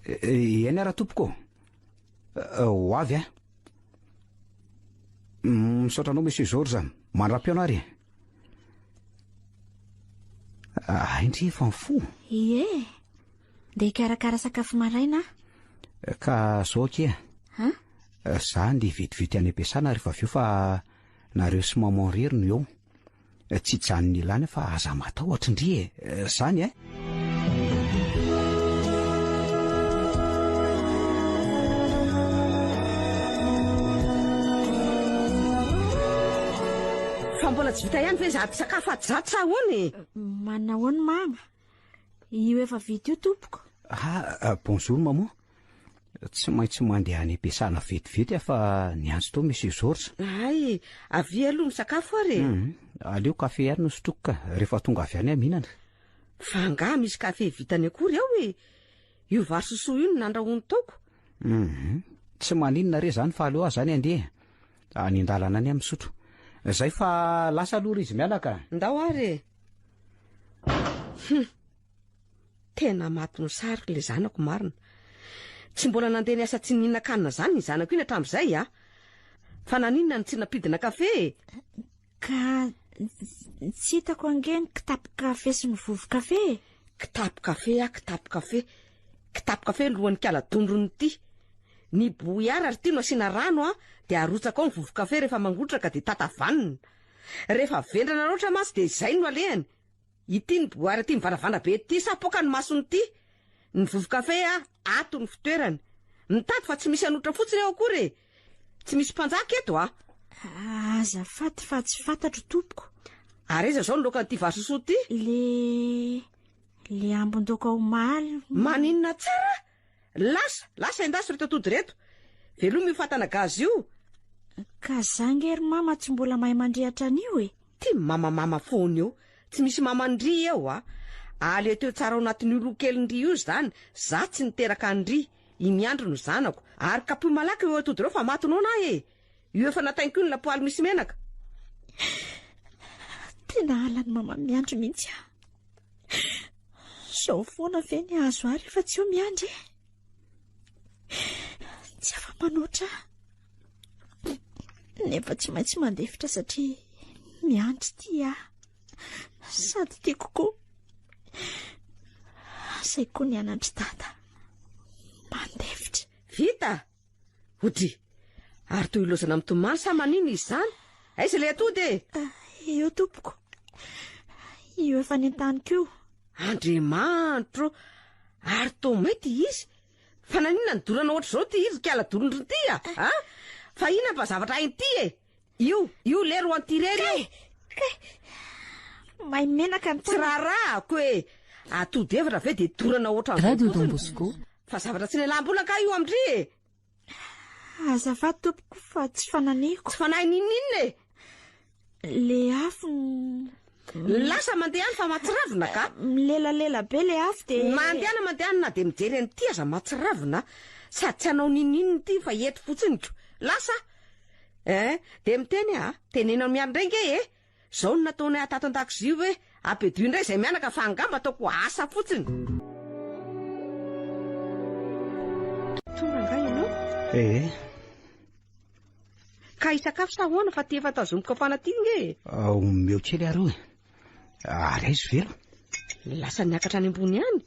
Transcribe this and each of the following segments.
Eny ara tompoko ô. Ho avy aho. Misaotra anao Monsieur Georges. Mandra-pihaona ary e. Hay ndry efa mifoha. Ie. Ndeha hikarakara sakafo maraina aho. Ka zao akia. Ha? Za ndeha vetivety any am-piasana rehefa avy eo fa nareo sy maman rery no eo. Tsy hijanona ela any fa aza matahotra ndry e! Zany e! Fa mbola tsy vita ihany ve izato sakafo ato izato sa ahoana e? Manahoana mama? Io efa vita io tompoko. Ah, bonjour maman. Tsy maintsy mandeha any am-piasana vetivety aho fa niantso tao Monsieur Georges. Hay, avia aloha misakafo ary e. Hum, aleo kafe ihany no sotroiko ka, rehefa tonga avy any aho mihinana. Fa angaha misy kafe vitany akory ao e? Io vary sosoa io no nandrahoiny taoko. Hum, tsy maninona re izany fa aleo aho izany handeha. Any an-dalana any aho misotro. Izay fa lasa aloha ry izy mianaka. Ndao ary e. Hum. Tena maty mosary le zanako marina. Tsy mbola nandeha niasa tsy nihinan-kanina zany iny zanako iny hatramin'izay a! Fa naninona no tsy nampidina kafe e? Ka tsy hitako ange ny kitapo kafe sy ny vovo-kafe e! Kitapo kafe ah, kitapo kafe. Kitapo kafe lohan'ny kala dondrona ity. Ny bouillard ry ty no asiana rano a, dia arotsaka ao ny vovo-kafe rehefa mangotraka dia tatavanina. Rehefa vendrana loatra mantsy dia izay no alehany. Ity ny boara ity mivanavana be ity sa poka ny masony ity? Ny vovo-kafe a, ato ny fitoerany. Mitady fa tsy misy hanotra fotsiny eo akory e! Tsy misy mpanjaka eto a! Azafady fa tsy fantatro tompoko. Ary aiza izao ny laokan'ity vary sosoa ity? Le, le ambin-daoka omaly. Maninona tsara? Lasa, lasa endaso ireto atody ireto. Velomy io fatana gaz io. Ka za nge ry mama tsy mbola mahay mandrehatra an'io e. Ty mamamama foana eo. Tsy misy maman-dry eo a. Aleteo tsara ao anatin'io loha kelin-dry io izany. Za tsy niteraka an-dry. I Miandry no zanako. Ary kapohy malaky ireo atody ireo fa maty noana aho e. Io efa natainiko io ny lapoaly misy menaka. Tena halan'i mama Miandry mihitsy aho. Zao foana ve ny azo ahy rehefa tsy eo miandry e? Tsy afa-manoatra aho. Nefa tsy maintsy mandefitra satria miandry tia ahy. Sady tiako koa. Asaiko koa ny anandry dada. Mandefitra. Vita! Odry! Ary toy ilaozana mitomany sa maninona izy izany? Aiza ilay atody e? Ah, eo tompoko. Io efa nentaniko io. Andriamanitro! Ary toa mainty izy. Fa naninona ny dorana ohatr'izao ity ry kala dorondrony ity a? A? Fa inona mba zavatra hainy ity e? Io, io lery ho an'ity irery io. Kay, kay. May menaka ny Tsy raharahako e! Atody efatra ve dia dorana ohatran'izao Radio Don fotsiny? Bosco. Fa zavatra tsy nialam-bola angaha io amin-dry e! Azafady tompoko fa tsy fananihiko. Tsy fanahy n'inon'inona e! Le afo n- Lasa mandeha any fa mahatsiravina ka! Milelalela be le afo dia. Mandehana mandehana na dia mijery an'ity aza mahatsiravina sady tsy hanao n'inon'inona ity fa eto fotsiny ko! Lasa eh! Dia miteny ah! Teneno amin'i Mialy indray nge e! Zao no nataonay tato an-dakozia hoe ampidio indray izay mianaka fa angamba ataoko asa fotsiny. Tonga angaha ianao? Ee. Ka hisakafo sa ahoana fa ty efa tazomiko hafana ty nge e. Omeo kely ary io e. Ary aiza velo? Lasa niakatra any ambony any.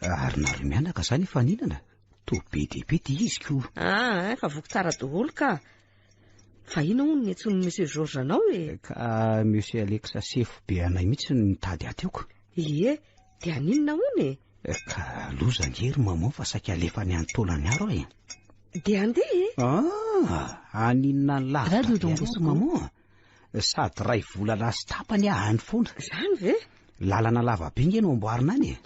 Ary nareo mianaka zany efa nihinana? Toa be dia be ty izy ko. Ah, efa voky tsara daholo ka. Fa inona hono ny antsoin'i Monsieur Georges anao e? Ka Monsieur Alex sefo be anay mihitsy no nitady ahy teo ko. Ie, dia haninona hono e? Ka loza ange ry maman fa saika alefany any Taolagnaro aho e. Dia handeha e? Ah, haninona ny lavitra Radio be Don any ry Bosco. maman a? Sady iray volana sy tapany aho any foana. Izany ve? Lalana lava be nge no amboarina any e.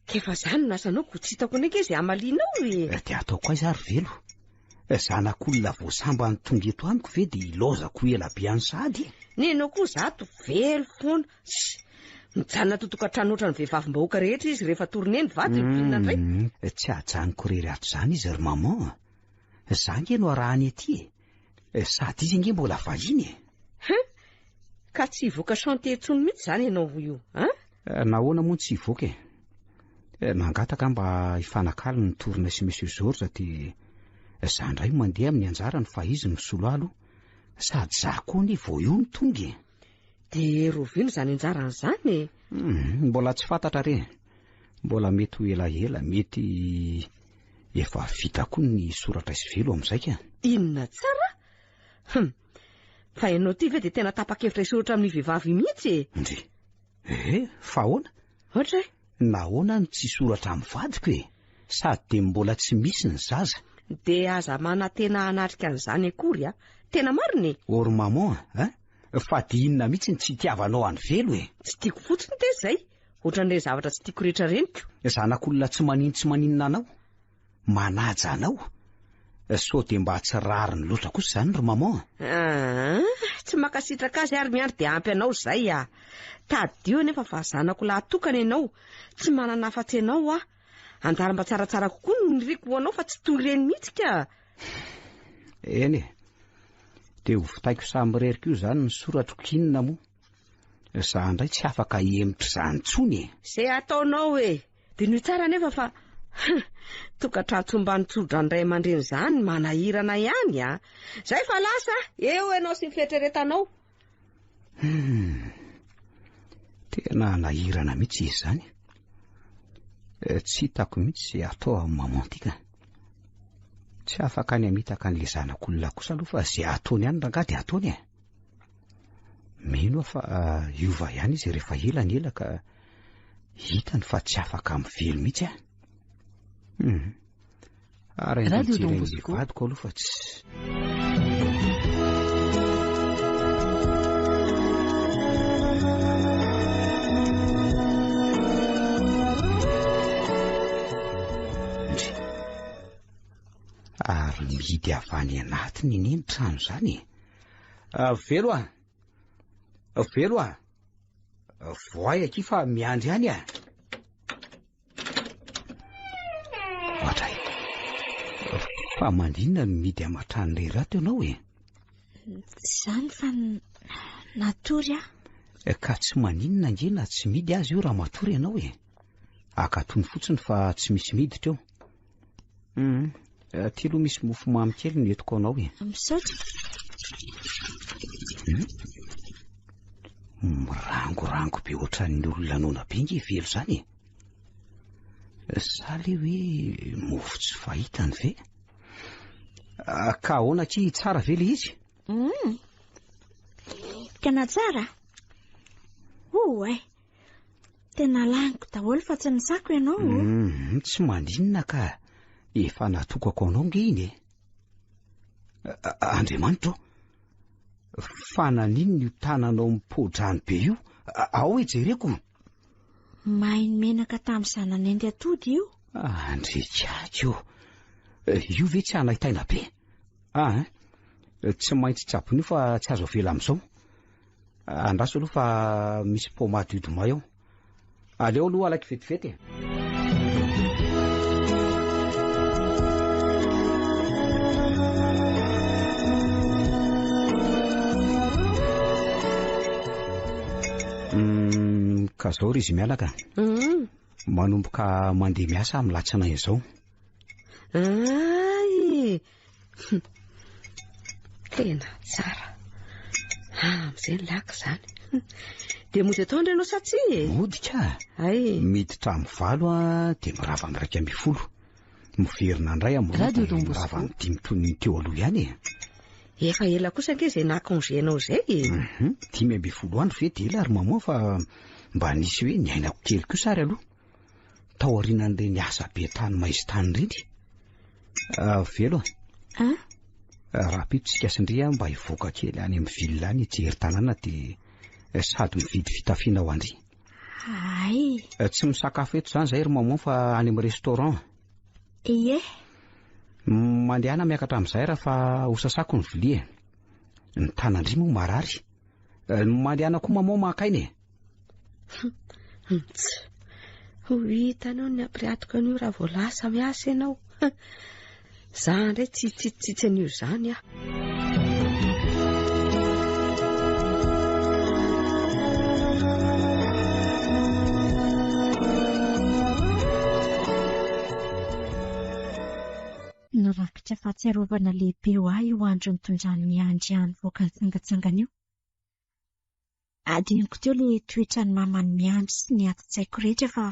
Ka efa izany no asanao ko tsy hitako indray nge izay hamalianao e. Dia ataoko aiza ary velo? Zanak'olona vao sambany tonga eto amiko ve dia ilaozako ela be any sahady e? Nenao koa zato velo foana. Ssy! Mijanona ato tokantrano ohatran'ny vehivavim-bahoaka rehetra izy rehefa tournée ny vadiny mm, inona indray? Tsy hajanoko irery ato izany izy ry maman a. Za nge no arahany ety e. Sady izy nge mbola vahiny e. Hein? Ka tsy hivoaka chantier intsony mihitsy izany ianao io, an? Nahoana moa no tsy hivoaka e? Nangataka aho mba hifanakalo ny tournée sy Monsieur Georges dia za indray mandeha amin'ny anjarany fa izy misolo ahy aloha. Sady za koa anie vao eo no tonga e. Dia rovina izany anjarany izany e? Hmm, mbola tsy fantatra re. Mbola mety ho elaela, mety efa vita koa ny soratra sy velo amin'izay ka. Inona tsara? Hum. Fa ianao ity ve dia tena tapa-kevitra hisoratra amin'ny vehivavy mihitsy e? Ndry. Eh, fa ahoana? Ohatra e? Nahoana no tsy hisoratra amin'ny vadiko e? Sady dia mbola tsy misy ny zaza. Dia aza manantena hanatrika an'izany akory a! Tena marina e! Or maman a! Fa dia inona mihitsy no tsy itiavanao an'i Velo e? Tsy tiako fotsiny dia izay. Ohatran'ireny zavatra tsy tiako rehetra ireny ko. Zanak'olona tsy manin-tsy maninona anao. Manaja anao. Sao dia mba tsy rariny loatra kosa izany ry maman a? Aa, tsy mankasitraka azy ary miandry dia ampy anao izay a! Tadidio anefa fa zanako lahy tokana ianao, tsy manana afa-tsy ianao aho. Anjara mba tsaratsara kokoa no niriko ho anao fa tsy toy ireny mihitsy ka! Eny e! Dia ho vitaiko samirery koa izany ny soratro k'inona moa? Izaho indray tsy afaka hihemotra izany intsony e! Izay ataonao e! Diniho tsara anefa fa tokantrano tsy mba nitso-drano ray aman-dreny izany manahirana ihany a! Zay fa lasa, eo ianao sy ny fieritreretanao. Hum, tena hanahirana mihitsy izy izany. Eh, tsy hitako mihitsy izay atao amin'ny maman ty ka. Tsy afaka ny hamitaka an'ilay zanak'olona kosa aloha fa izay ataony ihany rangahy dia ataony e. Mino aho fa ah, hiova ihany izy rehefa ela ny ela ka hitany fa tsy afaka mivelo mihitsy aho. Hmm. Ary andeha Radio hijery Don an'ilay Bosco. vadiko aloha fa tsy Ndry. Ary mihidy avy any anatiny anie ny trano izany e. Ah, Velo ah. Velo ah. Voay akia fa miandry ihany ah. Ohatray. Fa maninona no mihidy aman-trano irery ato ianao e? Izany fa natory aho. Ka tsy maninona ange na tsy mihidy aza io raha matory ianao e. Akatony fotsiny fa tsy misy miditra eo. Hum, aty aloha misy mofo mamy kely no entiko anao e. Misaotra. Hmm? Mirangorango be ohatran'ny olona noana be nge velo izany e. Sa le hoe mofo tsy fahitany ve? Ah, ka ahoana akia tsara ve le izy? Mm. Tena tsara. Oay. Tena laniko daholo fa tsy nisako ianao o. Mm, tsy maninona ka. Efa natokako anao nge iny e. Andriamanitra o. Fa naninona io tananao mipoa-drano be io? Ao e jereko. May ny menaka tamin'ny zananendy atody io. Andriakako o. Io ve tsy hanaitaina be? Ah, tsy maintsy tsaboina io fa tsy azo avela amin'izao. Andraso aloha fa misy pomade hodimay ao. Aleo aloha alaiko vetivety e. Hmm, ka zao ry izy mianaka. Hmm. Manomboka mandeha miasa amin'ny latsinainy izao. Ay! Tena tsara. Ah, amin'izay ny laka izany. Dia mody atoandro ianao sa tsia e? Mody ka. Ay. Miditra amin'ny valo a, dia mirava amin'ny 11. Miverina indray amin'ny roa Radio dia Don Bosco. mirava amin'ny dimy toy ny teo aloha ihany e. Efa ela kosa ange izay naha congé anao izay e. Mhm. 15 andro ve dia ela ry maman fa mba nisy hoe niainako kely kosa ary aloha. Tao aorianan'ireny asa be tany maizin-tany ireny. Ah, Velo a. Ah? Rahampitso tsika sy ndry mba hivoaka kely any amin'ny ville any hijery tanàna dia eh, sady mividy fitafiana ho an-dry. Hay. Eh, tsy misakafo eto izany izay ry maman fa any amin'ny restaurant. Ie. Mandehana miakatra amin'izay raha fa ho sasako ny vilia e. Ny tanan-dry moa marary. Eh, mandehana koa maman maka aina e. Nts. Ho hitanao ny ampiriatiko an'io raha vao lasa miasa ianao. Za indray tsy hitsitsitsitsy an'io izany aho. Nirakitra fahatsiarovana lehibe ho ahy io andro nitondran'i Miandry ahy nivoaka nitsangantsangana io. Adinoko teo ilay toetran'ny maman'i Miandry sy ny adin-tsaiko rehetra fa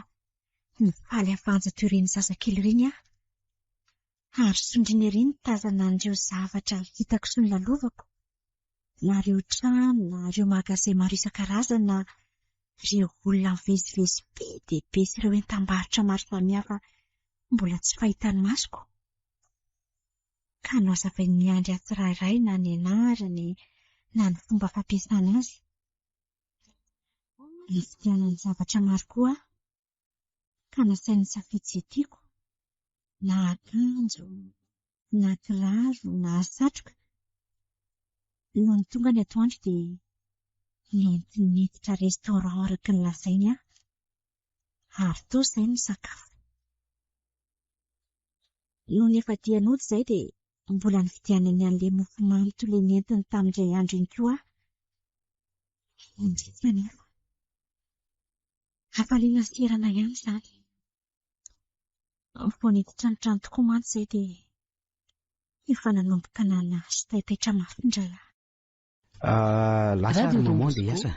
nifaly havanja toy ireny zazakely ireny aho. Ary sondriana ery nitazana an'ireo zavatra hitako sy nolalovako, na ireo trano na ireo magazay maro isan-karazany na ireo olona mivezivezy be dia be sy ireo entam-barotra maro samihafa mbola tsy fahitan'ny masoko. Ka nohazavain'i Miandry ahy tsirairay na ny anarany na ny fomba fampiasana azy. Nividianany zavatra maro koa aho. Ka nasainy nisafidy izay tiako, na akanjo, na kiraro, na satroka. Nony tonga ny atoandro dia nentiny niditra restaurant araka ny lazainy aho. Ary tao izahay nisakafo. Nony efa dia nody izahay dia mbola nividianany an'ilay mofomamy toy ilay nentiny tamin'indray andro iny koa aho. Indrisy anefa. Hafaliana sy erana ihany izany. Vao niditra ny trano tokoa mantsy izay dia efa nanomboka nanahy sy taitaitra mafy indray aho. Ah, lasa ary maman dia hiasa.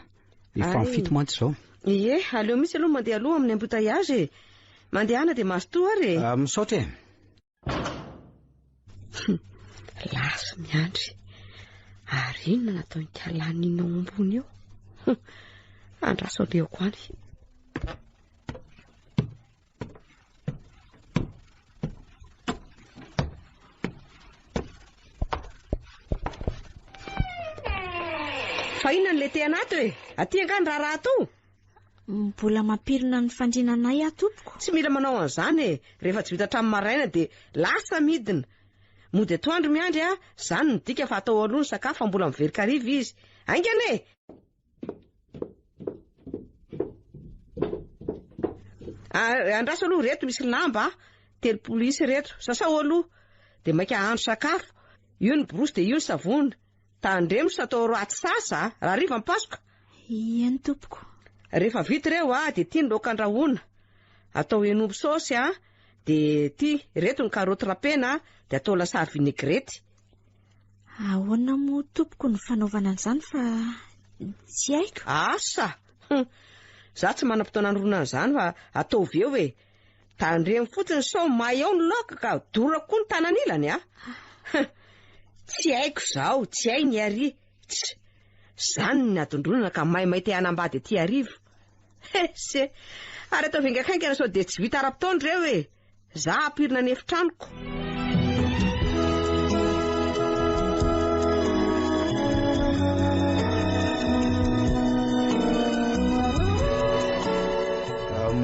Efa amin'ny fito mantsy izao. Ie, aleo mihitsy aloha mandeha aloha amin'ny embouteillage e. Mandehana dia mazotoa ary e. Ah, misaotra e. Lasa miandry. Ary inona nataon'i Kalanina ao ambony eo? Andraso alehoko any. Fa inona ny lete anato e? Aty angaha ny raharaha ato? Mbola mampirina ny fandriana anay aho tompoko. Tsy mila manao an'izany e! Rehefa tsy vita hatramin'ny maraina dia lasa midina. Mody atoandro miandry a, izany midika fa atao aloha ny sakafo fa mbola miverin-kariva izy. Haingana e! Andraso aloha ireto misy lamba a, 30 isa ireto. Sasao aloha. Dia maika hahandro sakafo. Io ny borosy dia io ny savony. Tandremo sao atao ratsy sasa a! Raha hariva mipasoka. Eny tompoko. Rehefa vita ireo a, dia ity ny laoka andrahoina. Atao hen'omby saosy a, dia ity, ireto ny karaoty rapena dia atao lasary vinaigrette. Ahoana moa tompoko ny fanaovana an'izany fa tsy haiko. Asa! Hum! Za tsy manam-potoana hanorina an'izany fa ataovy eo e! Tandremo fotsiny sao may ao ny laoka ka dorako koa ny tanan'ilany a! Tsy haiko izaho, tsy hay ny ary. Tss! Izany ny adondronana ka maimay te hanambady aty Iarivo. Hese! Ary ataovy haingankaingana sao dia tsy vita ara-potoana ireo e! Za hampirina ny efitranoko.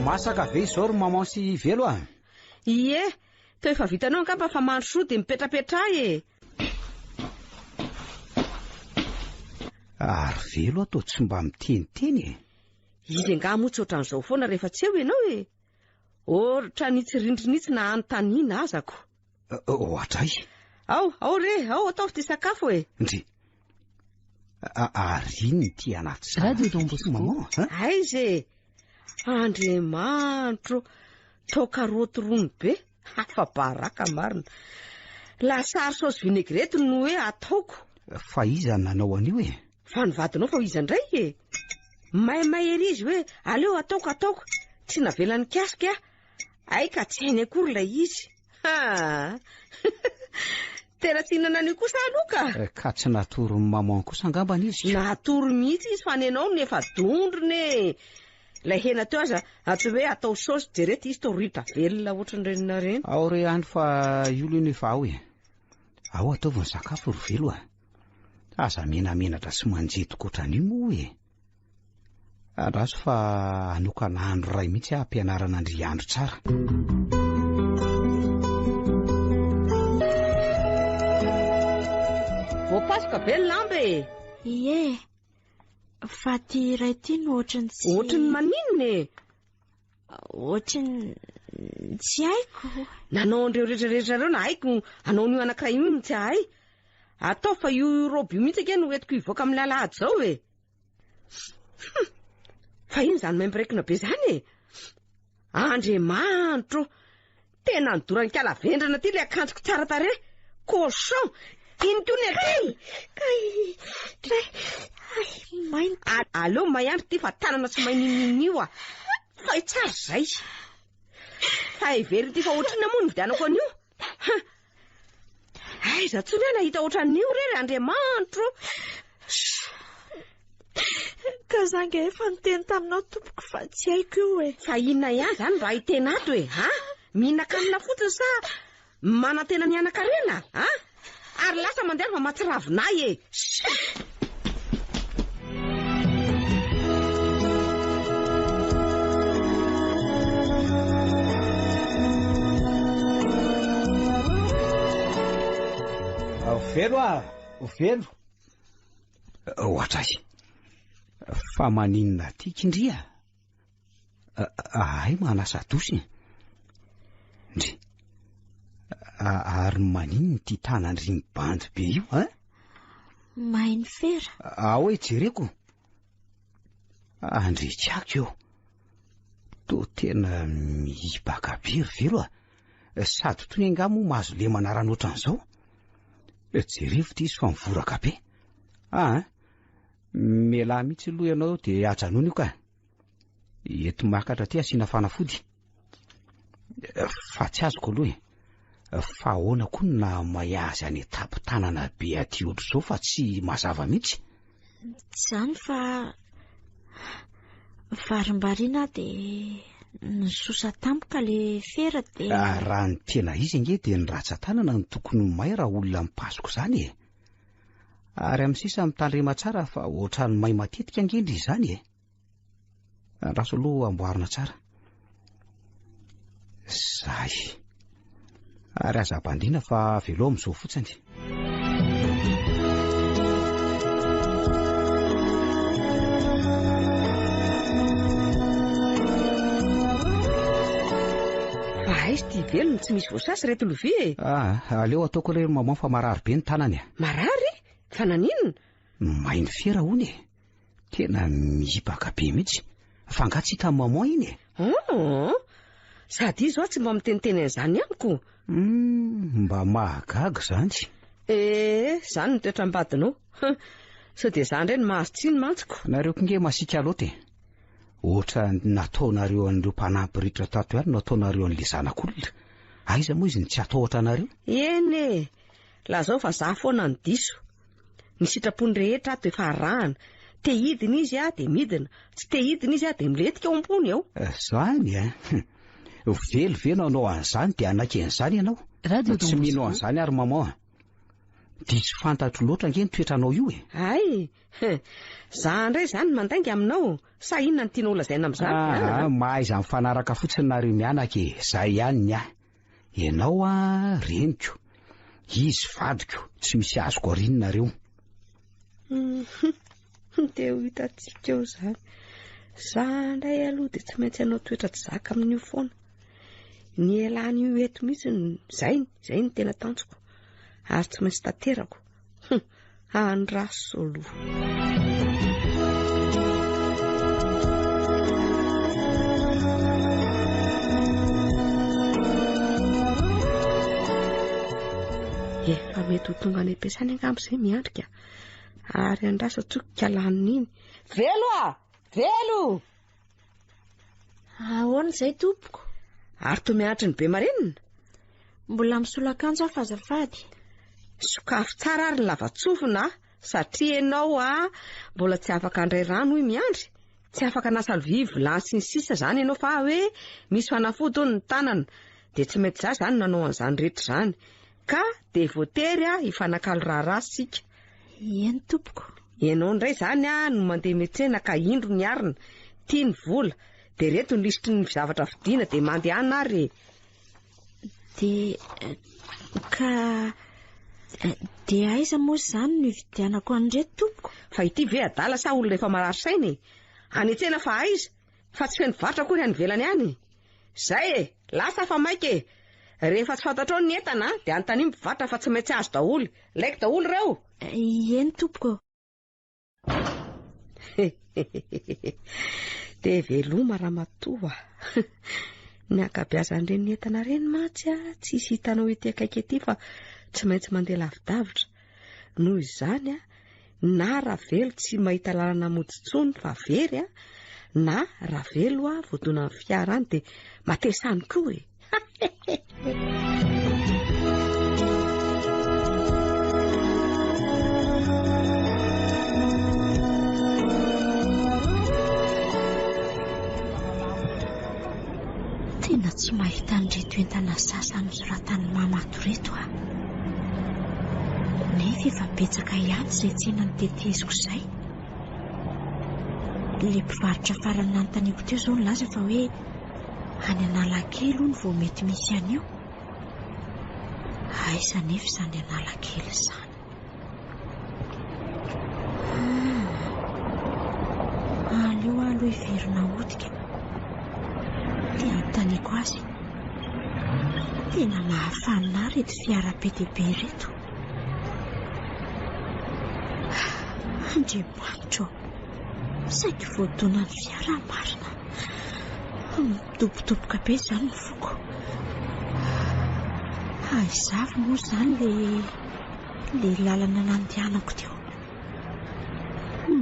Masaka ve izao ry maman sy Velo a? Ie, toa efa vitanao angamba fa mandrosoa dia mipetrapetraha e! Ary Velo ato tsy mba miteniteny e! Izy angaha moa tsy ohatran'izao foana rehefa tsy eo ianao e! Ohatran'itsy rindrina itsy na anontaniana aza ko. Ohatray. Ao, ao re, ao ataovy ity sakafo e. Ndry. Ary inona ity anaty sarotra Radio Don Bosco. Maman, hein? Aiza e? Andriamanitro, toa karaoty rony be, afa-baraka marina. Lasary saosy vinaigrette no hoe ataoko. Fa iza nanao an'io e? Fa ny vadinao fa iza indray e? Maimay ery izy hoe aleo ataoko ataoko, tsy navela nikasika aho. Hay ka tsy hainy akory ilay izy. Ha! Tena tsy hihinana an'io kosa aloha ka. Eh, ka tsy natoron'i maman kosa angambany izy. Natory mihitsy izy fa nenao no efa dondrona e. Ilay hena teo aza atao hoe atao saosy, jereo ity izy toa ritra velona ohatran'ireny ireny. Ao re any fa io aloha no efa ao e. Ao ataovy ny sakafo ry Velo a. Aza menamenatra sy manjetoka ohatran'io moa e. Andraso fa hanokana andro iray mihitsy aho hampianarana an-dry Andry tsara. Voapasoka ve ny lamba e? Ie, fa ity iray ity no ohatran'ny tsy... Ohatran'ny maninona e? Ohatran'ny tsy haiko. Nanao an'ireo rehetra rehetra ireo na haiko hanao an'io anankiray io no tsy hahay. Ataovy fa io robe io mihitsy ange no entiko hivoaka amin'ny alahady izao e. Hum! Fa inona izany maimpirekina be izany e? Andriamanitro! Tena nidoran'ny kala vendrana ty le akanjoko tsara tarehy. Cochon! Iny koa ny aty. Kay, dray, ay, mainty. Aleo may andro ty fa tanana tsy may ninoninio ah. Fay tsara izay. Fa heveriny ity fa ohatrinona moa nividianako an'io? Ha! Aiza tsony aho nahita ohatran'io re ry Andriamanitro. Ka za nge efa niteny taminao tompoko fa tsy haiko io e. Fa inona ihany izany mba hiteny ato e? Ha? Mihinan-kanina fotsiny sa manantena ny hanan-karena? Ha? Ary lasa mandeha fa mahatsiravina ahy e. Velo ah, velo. Ohatray. Fa maninona aty kindria? Ahay manasa dosy. Ndry. Ary maninona ity tanan-dry mibandy be io, hein? Mahay ny fera. Ao e, jereko. Andritsiako eo. Toa tena mihibaka be ry Velo a. Sady tony angaha moa mahazo lemana rano ohatran'izao? Jerevo ity izy fa mivoraka be. Ah, mialà mihitsy aloha ianao dia ajanony io ka. Eto makatra aty asiana fanafody. Fa tsy azoko aloha e. Fa ahoana koa no nahamay azy any an-tampon-tanana be aty ohatr'izao fa tsy mazava mihitsy? Tsy izany fa varimbariana aho dia nisosa tampoka le fera dia... Ah, raha ny tena izy ange dia ny ratsan-tanana no tokony ho may raha olona mipasoka izany e. Ary amin'ny sisa mitandrema tsara fa ohatran'ny may matetika ange ndry izany e. Andraso aloha amboarina tsara. Zay. Ary aza bandina fa avelao amin'izao fotsiny. Fa aiza ity velona tsy misy voasasa ireto lovia e? Ah, aleo ataoko re maman fa marary be ny tanany. Marary? Fa naninona? May ny fera hono e. Tena mihipaka be mihitsy. Fa angaha tsy hitan'i maman iny e? Oh! Sady izy hoa tsy mba miteniteny an'izany amiko. Hum, mba mahagaga izany. Eh, izany ny toetram-badinao. Sao dia izaho indray no mahazo tsiny mantsy ko. Nareo koa nge masiaka loatra e. Ohatra nataonareo an'ireo mpanampy rehetra tato ihany no ataonareo an'ilay zanak'olona. Aiza moa izy no tsy hatahotra anareo? Eny e! Lazao fa za foana no diso. Ny sitrapony rehetra ato efa arahana. Te hidina izy a dia midina, tsy te hidina izy a dia milentika ao am-pony ao. Zany a! Velo ve no hanao an'izany dia hanaiky an'izany ianao? Radio Tsy mino an'izany ary maman a! Diso fantatro loatra ange ny toetranao io e! Hay! Za indray izany no mandainga aminao sa inona no tianao holazaina amin'izany? Aa, mahaiza mifanaraka fotsiny nareo mianaka e! Zay ihany ny ahy. Ianao a reniko, izy vadiko, tsy misy azoko ariana nareo. Dia ho hitantsika eo izany. Za indray aloha dia tsy maintsy hanao toetra tsy zaka amin'io foana. Ny ialany io eto mihitsy izay, izay no tena tanjoko. Ary tsy maintsy tanterako. Andraso aloha. Efa mety ho tonga any am-piasana angamba izay miandry ka. Ary andraso atsoiko laniny iny. Velo a! Velo! Ahoana izay tompoko? Ary toa mianatry ny be marenina? Mbola misolo akanjo aho fa azafady. Sokafy tsara ary ny lavatsofina satria ianao a mbola tsy afaka handray rano hoy Miandry. Tsy afaka hanasa lovia, vilany sy ny sisa izany ianao fa hoe misy fanafody hono ny tanana. Dia tsy maintsy za izany no nanao an'izany rehetra izany. Ka dia voatery hifanakalo raharaha isika. Eny tompoko. Ianao indray izany no mandeha miantsena ka indro ny arina, tia ny vola, dia ireto ny lisitry ny zavatra vidiana dia mandehana ary e. Dia ka dia aiza moa izany no hividianako an'ireto tompoko? Fa ity ve adala sa olona efa marary saina e? Any an-tsena fa aiza? Fa tsy feno mpivarotra akory any ivelany any. Zay e! Lasa fa maika e! Rehefa tsy fantatrao ny entana dia anontanio ny mpivarotra fa tsy maintsy azo daholo. Laiko daholo ireo! Eny tompoko. Dia veloma ramatoa. Ny ankabeazan'ireny entana ireny mantsy a, tsisy hitanao ety akaiky ety fa tsy maintsy mandeha lavidavitra. Noho izany a, na Ravelo tsy mahita lalana mody intsony fa very a, na Ravelo a voadonan'ny fiara any dia matesa any koa e. Tena tsy mahita an'ireto entana sasany nosoratan'i Mama ato ireto aho. Nefa efa betsaka ihany izay tsena noteteziko izay. Ilay mpivarotra farany nanontaniako teo izao nilaza fa hoe any Analakely hono vao mety misy an'io. Aiza anefa izany Analakely izany? Ah, aleo aho aloha hiverina hodika. Dia anontaniako azy. Tena mahafanina ahy ireto fiara be dia be ireto. Andriamanitra ô, saingy voadonan'ny fiara aho marina. Midobodoboka be izany ny foko. Aiza avy moa izany ilay ilay lalana nandehanako teo?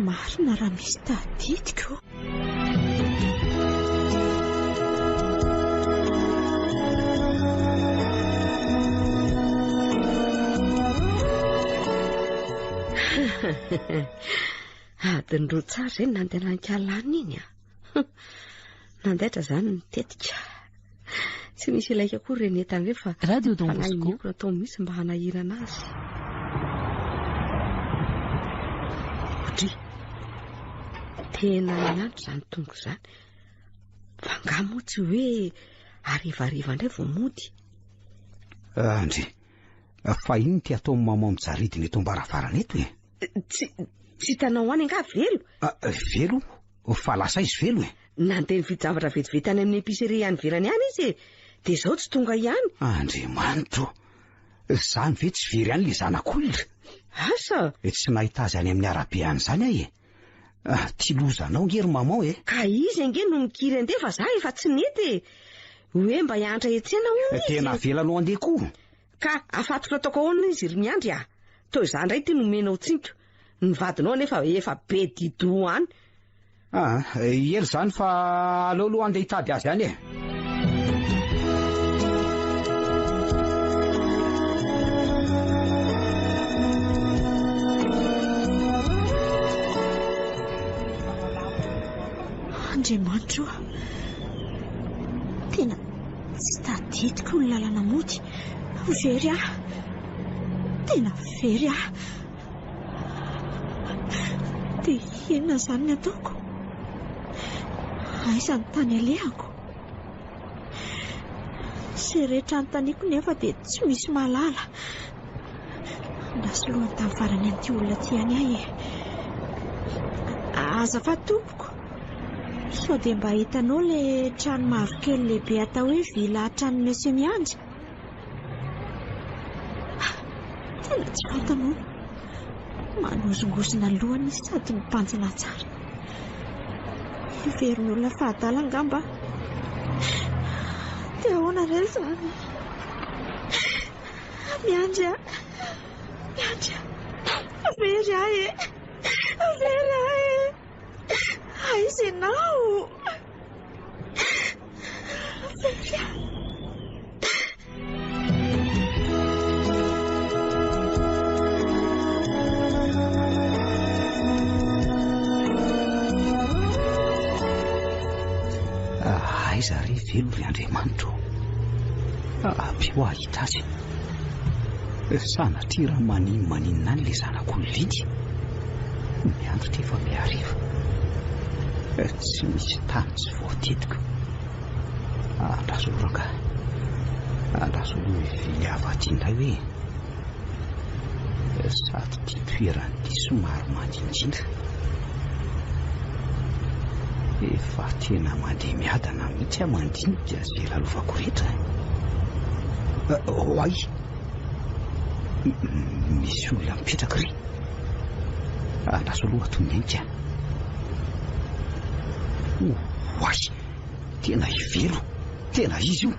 Marina raha misy tadidiko. Adiny roa tsara izay no nandehanan'i iny a. Nandaitra izany ny tetika. Tsy misy ilaika akory ireny entana ireny fa Radio Don fanahy Bosco. iniako natao mihitsy mba hanahirana azy. Dry. Tena niandry izany tonga izany. Fa angaha moa tsy hoe harivariva indray vao mody? Andry, fa inona ity ataon'i maman mijaridina eto am-baravarana eto e? Tsy tsy hitanao any angaha Velo? Ah, Velo? Fa lasa aiza Velo e? Nandeha nividy zavatra vetivety any amin'ny épicerie any ivelany any izy e! Dia izao tsy tonga ihany. Andriamanitro! Izany ve tsy very any ilay zanak'olona? Asa! Tsy nahita azy any amin'ny arabe any izany aho e! Ah, ty lozanao ange ry maman e! Ka izy ange no mikiry andeha fa za efa tsy nety e! Hoe mba hiantra etsena hono izy. Dia navelanao andeha koa? Ka afatotro ataoko ahoana izy ry Miandry a! Toa izaho indray ity nomenao tsinko. Ny vadinao anefa efa be di-doha any. Ah, ela izany fa aleo aloha andeha hitady azy any e. Andriamanitro ô! Tena tsy tadidiko ny lalana mody. Very aho. Tena very aho. Dia inona izany ny ataoko? Aiza ny tany alehako? Izay rehetra anontaniako nefa dia tsy misy mahalala. Andraso aloha ny farany an'ity olona ity ihany aho e. Azafady tompoko. Sao dia mba hitanao ilay trano mavokely lehibe atao hoe villa tranon'i Monsieur Miandry? Tena tsy fantany hono. Manozongozona lohany izy sady mibanjina tsara. Heverin'ny olona fa adala angamba aho. Dia ahoana re izany? Miandry aho. Miandry aho. Very aho e. Very aho e. Aiza ianao? Very aho. Aiza re velo ry Andriamanitro? Ampio ahy hahita azy. Sanatria raha manino maninona any ilay zanak'olona iny. Ny andro ity efa mihariva. Tsy misy tany tsy voadidiko. Andraso aloha rangahy. Andraso aloha hivily ava aty indray hoe. Sady ity toerana ity somary mangingina. Efa tena mandeha miadana mihitsy aho mandinika izay lalovako rehetra. Oay! Misy olona mipetraka ry. Andraso aloha ato ny Oay! Tena hivelo. Tena izy io.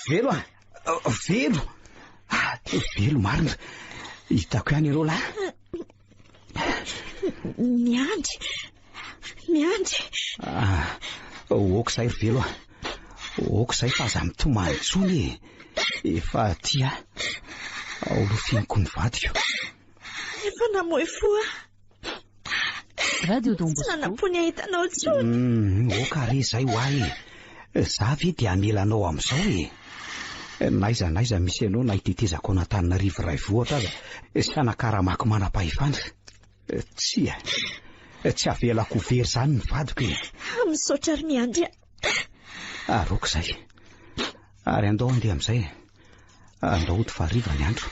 Velo a! Velo! Ah, velo marina. Hitako ihany ireo lahy. Miandry. Miandry. Ah, ok izay ry Velo a. Ok izay fa aza mitomany intsony e. Efa aty aho. Ao lofianiko ny vadiko. Efa namoy fo aho. Radio Don Tsy Bosco. nanam-po ny hahita anao intsony. Mm, ok re izay ho ahy e. Za ve dia hamela anao amin'izao e. N'aiza n'aiza misy anao na hitetezako an'Antananarivo iray vohitra aza sy hanakaramako manam-pahefana. Tsia, tsy avelako ho very izany ny vadiko e. Misaotra ry Miandry a. Ary ok izay. Ary andao handeha amin'izay e. Andao hody fa hariva ny andro.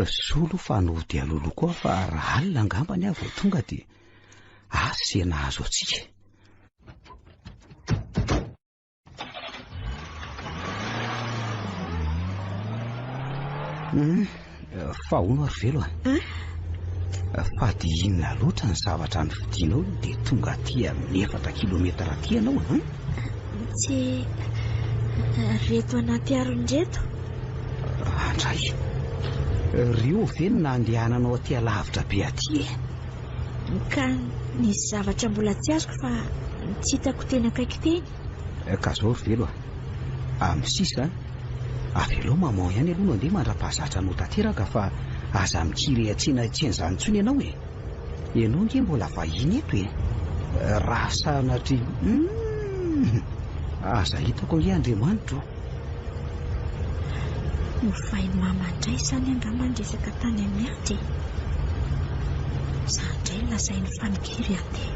Soa aloha fa nody alohaloha koa fa raha alina angambany aho vao tonga dia asa izay nahazo antsika. Hmm, fa hono ary velo a. Fa dia inona loatra ny zavatra novidianao dia tonga aty amin'ny efatra kilometatra aty ianao an? Tsy reto anaty harona ireto. Andray, Rio ve no nandehananao aty alavitra be aty e? Ka nisy zavatra mbola tsy azoko fa tsy hitako teny akaiky teny. Ka zao ry Velo a, amin'ny sisa avelao maman ihany aloha no andeha mandra-pahazatra anao tanteraka fa aza mikiry an-tsena tsena izany intsony ianao e. Ianao ange mbola vahiny eto e. Raha sanatria humm aza hitako ange Andriamanitra o. Novain'i mama indray izany angamba ny resaka tany amin'ny ady e. Izaho indray no lazainy fa nikiry handeha.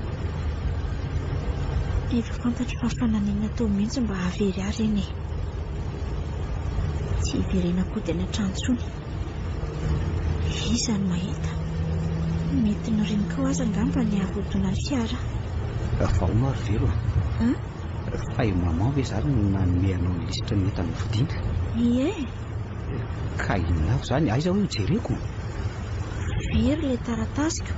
Efa fantatro fa fananina atao mihitsy mba hahavery ahy ireny e. Tsy hiverenako hody any an-trano intsony. Iza no mahita? Mety ny reniko aza angamba ny harodona ny fiara. Fa hono ary Vero a. Fa i maman ve zany no nanome anao ny lisitry ny entana hovidiana? Ie. Ka inona avy izany? Aiza hoy jereko? Very ilay taratasiko.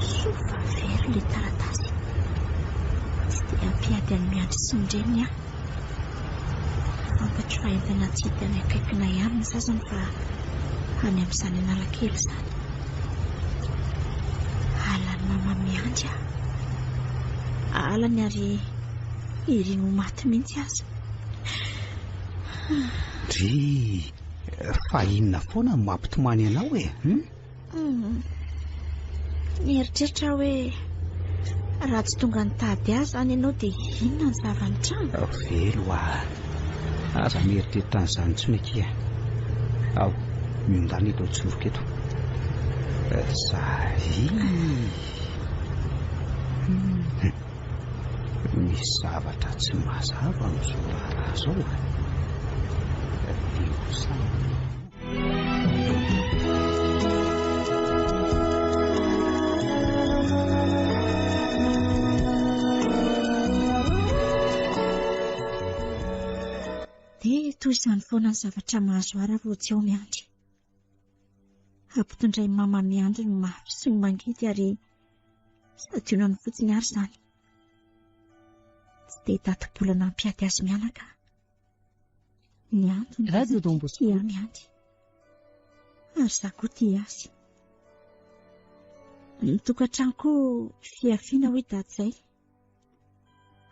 Soa fa very ilay taratasy. Tsy te hampiady an'i Miandry sy ny reniny aho. Fantatro fa entana tsy hita any akaikinay ihany ny sasany fa any amin'izany Analakely izany. Halan'i mama Miandry aho. Halany ary iriny ho maty mihitsy aza. Dry, fa inona foana no mampitomany anao e? Hum? Hmm. Nieritreritra aho hoe raha tsy tonga nitady ahy izany ianao dia inona ny zava-nitranga? Velo ah. Aza mieritreritra an'izany intsony akia. Ao, miondana eto an-tsoroko eto. Zay. Hmm. Misy zavatra tsy mazava amin'izao raharaha izao a. Dia ho samy. Dia toy izany foana ny zavatra mahazo ahy raha vao tsy eo miandry. Ampitondrain'i mama miandry ny mafy sy ny mangidy ary Santionany fotsiny ary izany. Tsy dia tati-bola nampiady azy mianaka. Ny antony Radio Don Bosco. tia miady. Ary izaho koa tia azy. Ny tokantrano koa fihafiana hoy dada izay.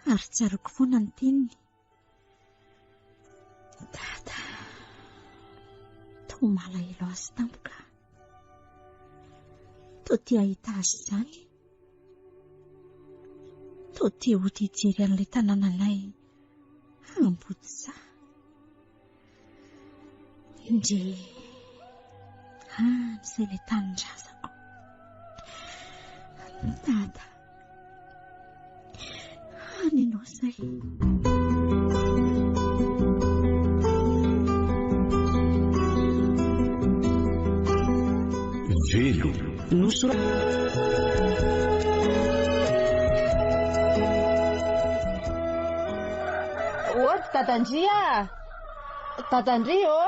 Ary tsaroako foana ny teniny. Dada, toa malahelo azy tampoka. Toa te hahita azy izany. Toa te hody hijery an'ilay tanànanay Ambodisaha. Ndry, any izay ilay tanindrazako. Dada. Any ianao izay. Velo. Nosora. Ody Dadandria a! Dadandria ô!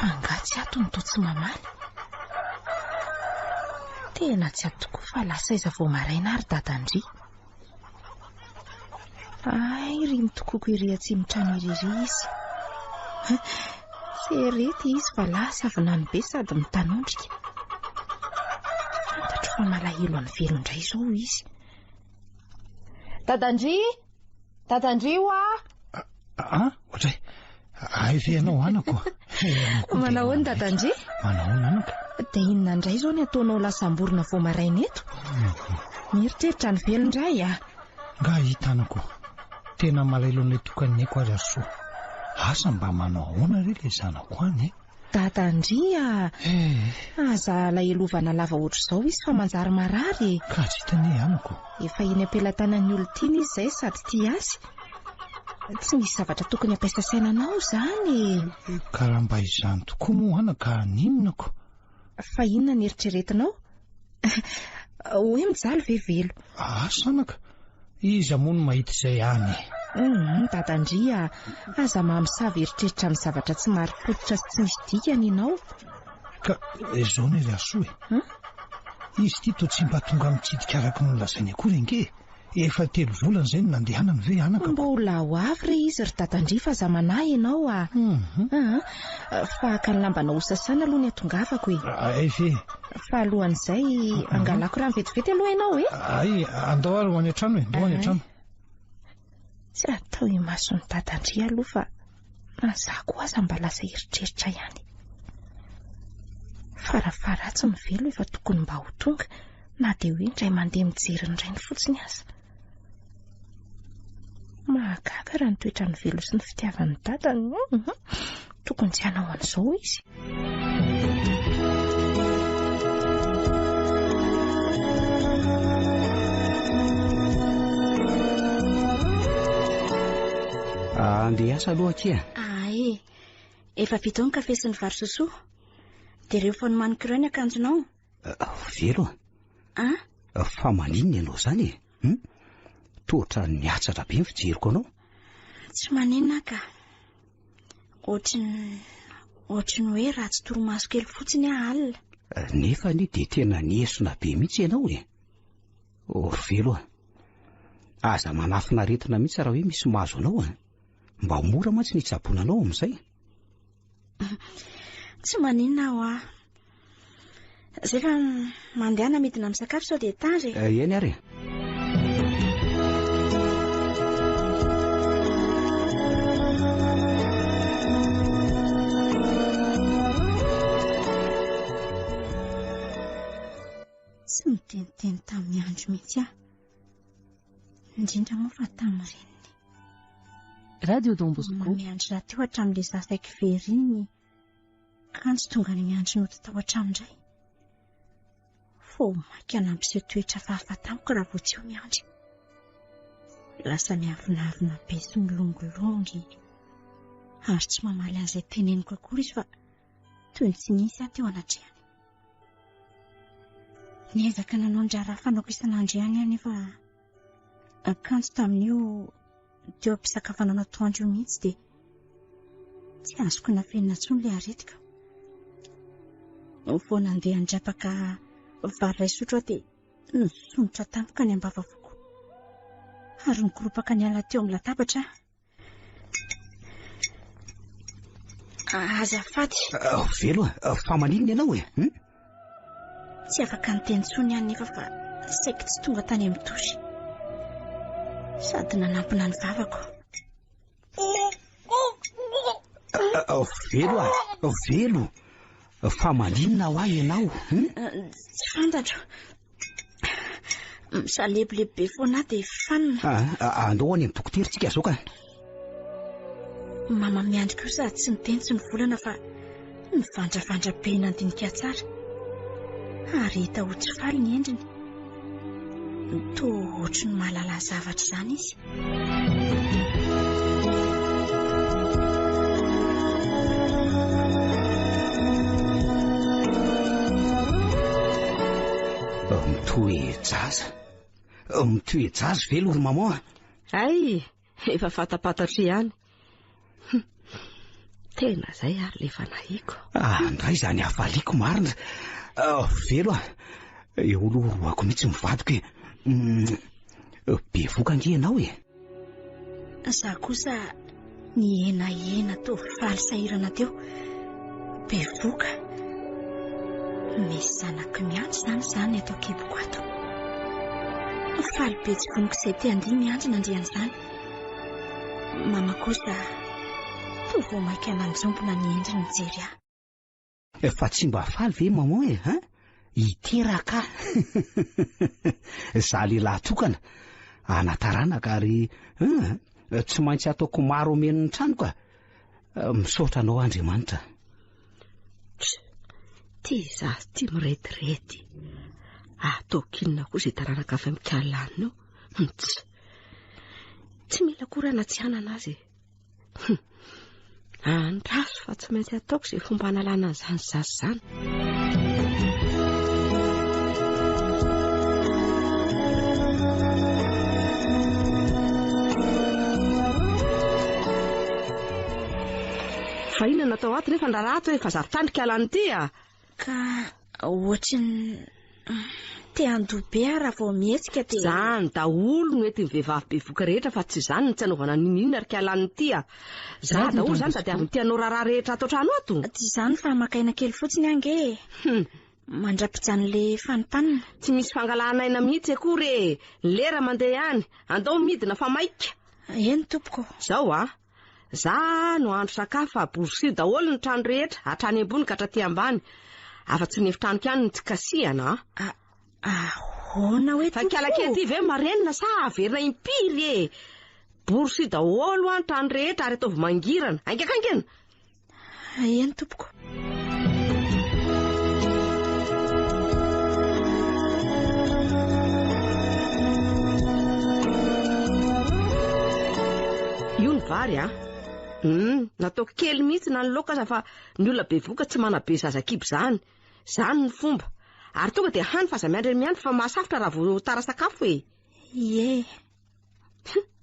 Fa angaha tsy ato no toa tsy mamaly? Tena tsy ato tokoa fa lasa aiza vao maraina ary dadan-dry. Hay ry mitokoko ery atsimontrano ery ery izy. Tsy erety izy fa lasa vinany be sady mitanondrika. Fantatro fa malahelo an'i Velo indray izao izy. Dadandry! Dadandry hoa! Ah, ohatray. Hay ve ianao anako? Manao ahoana Dadandry? Manao ahoana anako? Dia inona indray izao ny ataonao lasam-borona vao maraina eto? Mieritreritra ny velo indray ah. Nga hita anako. Tena malahelo an'ilay tokan'ny aiko aza soa. Asa mba manao ahoana re ilay zanako any e? Dadandry a! Eh. Aza alahelovana lava ohatr'izao izy fa manjary marary e. Ka tsy hita anie anako. Efa eny am-pelatanan'ny olon-tiany izy izay sady tia azy. Tsy misy zavatra tokony hampiasa saina anao izany e. Ka raha mba izany tokoa moa anaka haninona ko? Fa inona ny eritreretinao? Hoe mijaly ve Velo? Asa anaka, iza moa no mahita izay any e? Hum, Dadandry a, aza mamosavy eritreritra amin'ny zavatra tsy marim-pototra sy tsy misy dikany ianao. Ka izao anie ry Asoa e. Hum? Izy ity toa tsy mba tonga mitsidika araka ny nolazainy akory ange e. Efa telo volana izay no nandehanany ve anaka ko? Mbola ho avy re izy ry Dadandria fa aza manahy ianao a! Aa, fa haka ny lambanao hosasana aloha ny hatongavako e! Hay ve? Fa alohan'izay, angalako rano vetivety aloha ianao e! Hay, andao ary ho any an-trano e, andao ho any an-trano. Tsy atao imason'i Dadandria aloha fa na izaho koa aza mba lasa eritreritra ihany. Farafaharatsiny velo efa tokony mba ho tonga na dia hoe indray mandeha mijery ny rainy fotsiny aza. Mahagaga raha ny toetran'i Velo sy ny fitiavan'ny dadany. Mhm. Tokony tsy hanao an'izao izy. Ah, andeha hiasa aloha akia. Ay, e. efa vita ao ny kafe sy ny vary sosoa. Dia ireo efa nomaniko ireo ny akanjonao. Velo a! An? Fa maninona ianao izany e? Hum? Toa ohatran'ny nihatsatra be ny fijeriko anao. Tsy maninona aho ka. Ohatry ny ohatry ny hoe ratsy torimaso kely fotsiny aho alina. Nefa anie dia tena niesona be mihitsy ianao e. Oh, ry Velo a! Aza manafina aretina mihitsy raha hoe misy mahazo anao a. Mba ho mora mantsy ny hitsaboana anao amin'izay. Tsy maninona aho a. Zay fa mandehana midina misakafo sao dia tara e. Eh, eny ary e. Tsy niteniteny tamin'ny andro mihitsy aho. Indrindra moa fa tamin'ny reniny. Radio Don Bosco. Miandry rahateo hatramin'ilay za saiky very iny. Kanjo tonga any miandry nody tao an-trano indray. Vao mainka nampiseho toetra hafahafa tamiko raha vao tsy eo miandry. Lasa miavonavona be sy milongilongy. Ary tsy mamaly an'izay teneniko akory izy fa toy ny tsy nisy aho teo anatrehany. Niezaka nanao ny raharaha fanaoko isan'andro ihany aho nefa akanjo tamin'io teo am-pisakafanana atoandro io mihitsy dia tsy azoko nafenina intsony ilay aretiko. Vao nandeha handrapaka vary iray sotro aho dia nisondrotra tampoka ny ambavafoko ary nikoropaka niala teo amin'ny latabatra aho. Azafady. Velo a, fa maninona ianao e? Hmm? Tsy afaka niteny intsony aho nefa fa saiky tsy tonga tany amin'ny douche. Sady nanampina ny vavako. Velo a, Velo, fa maninona ho ahy ianao? Hmm? Tsy fantatro. Misalebolebo be foana aho dia fanina. Ah, andao any amin'ny dokotera tsika zao ka. Mama miandry kosa tsy niteny tsy nivolana fa nivandravandra be nandinika tsara. Ary hita ho tsy faly ny endriny. Toa ohatry ny mahalala zavatra izany izy. Mitoe-jaza. Mitoe-jaza ve aloha ry maman a? Hay, efa fantapantatro ihany. Tena zay ary le fanahiko. Ah, ndray izany hafaliako marina. Ah, velo ah. Eo aloha roako mihitsy ny vadiko e. Mm, bevoka ange ianao e. Za kosa nihenahena toa faly sahirana teo. Bevoka. Misy zanako miandry izany izany ato an-kiboko ato. Faly be tsy voniko izay te handihy miandry nandre an'izany. Mama kosa toa vao mainka nanjombona ny endriny nijery ahy. Fa tsy mba faly ve maman e, hein? Hiteraka aho. Za lehilahy tokana, ana-taranaka ary hein, tsy maintsy ataoko maro omeny ny trano ka. Misaotra anao Andriamanitra. Ty zaza ty miretirety. Ataoko inona koa izay taranaka avy amin'ny kalanina eo? Ts. Tsy mila akory aho na tsy hanana azy e. Hum. Andraso fa tsy maintsy ataoko izay fomba hanalana an'izany zaza izany. Fa inona no atao ato nefa ny raharaha ato e, fa zavtra ny kalan'ity a! Ka ohatry ny te handoa be aho raha vao mihetsika dia. Izany daholo no entin'ny vehivavy bevoka rehetra fa tsy izany no tsy anaovana n'inon'inona ry kalan'ity a! Za daholo izany tadiavin'ity hanao raharaha rehetra ato an-trano ato? Tsy izany fa maka aina kely fotsiny aho ange e! Hum. Mandra-pijanon'ilay fanimpanina. Tsy misy fangalana aina mihitsy akory e! Lera mandeha ihany, andao midina fa maika! Eny tompoko. Zao a! Za no hahandro sakafo fa borosio daholo ny trano rehetra, hatrany ambony ka hatraty ambany. Afa-tsy ny efitranoko ihany no tsy kasihana a! Ahoana hoe tompoko? Fa kialakely ity ve marenina sa averina impiry e? Borosio daholo hoa ny trano rehetra ary ataovy mangirana. Haingakaingana! Eny tompoko. Io ny vary a! Hum, nataoko kely mihitsy na ny laoka aza fa ny olona bevohoka tsy manabe zaza kibo izany. Izany ny fomba. Ary tonga dia hany fa aza miandry miandry fa mahasafotra raha vao tara sakafo e! Ie.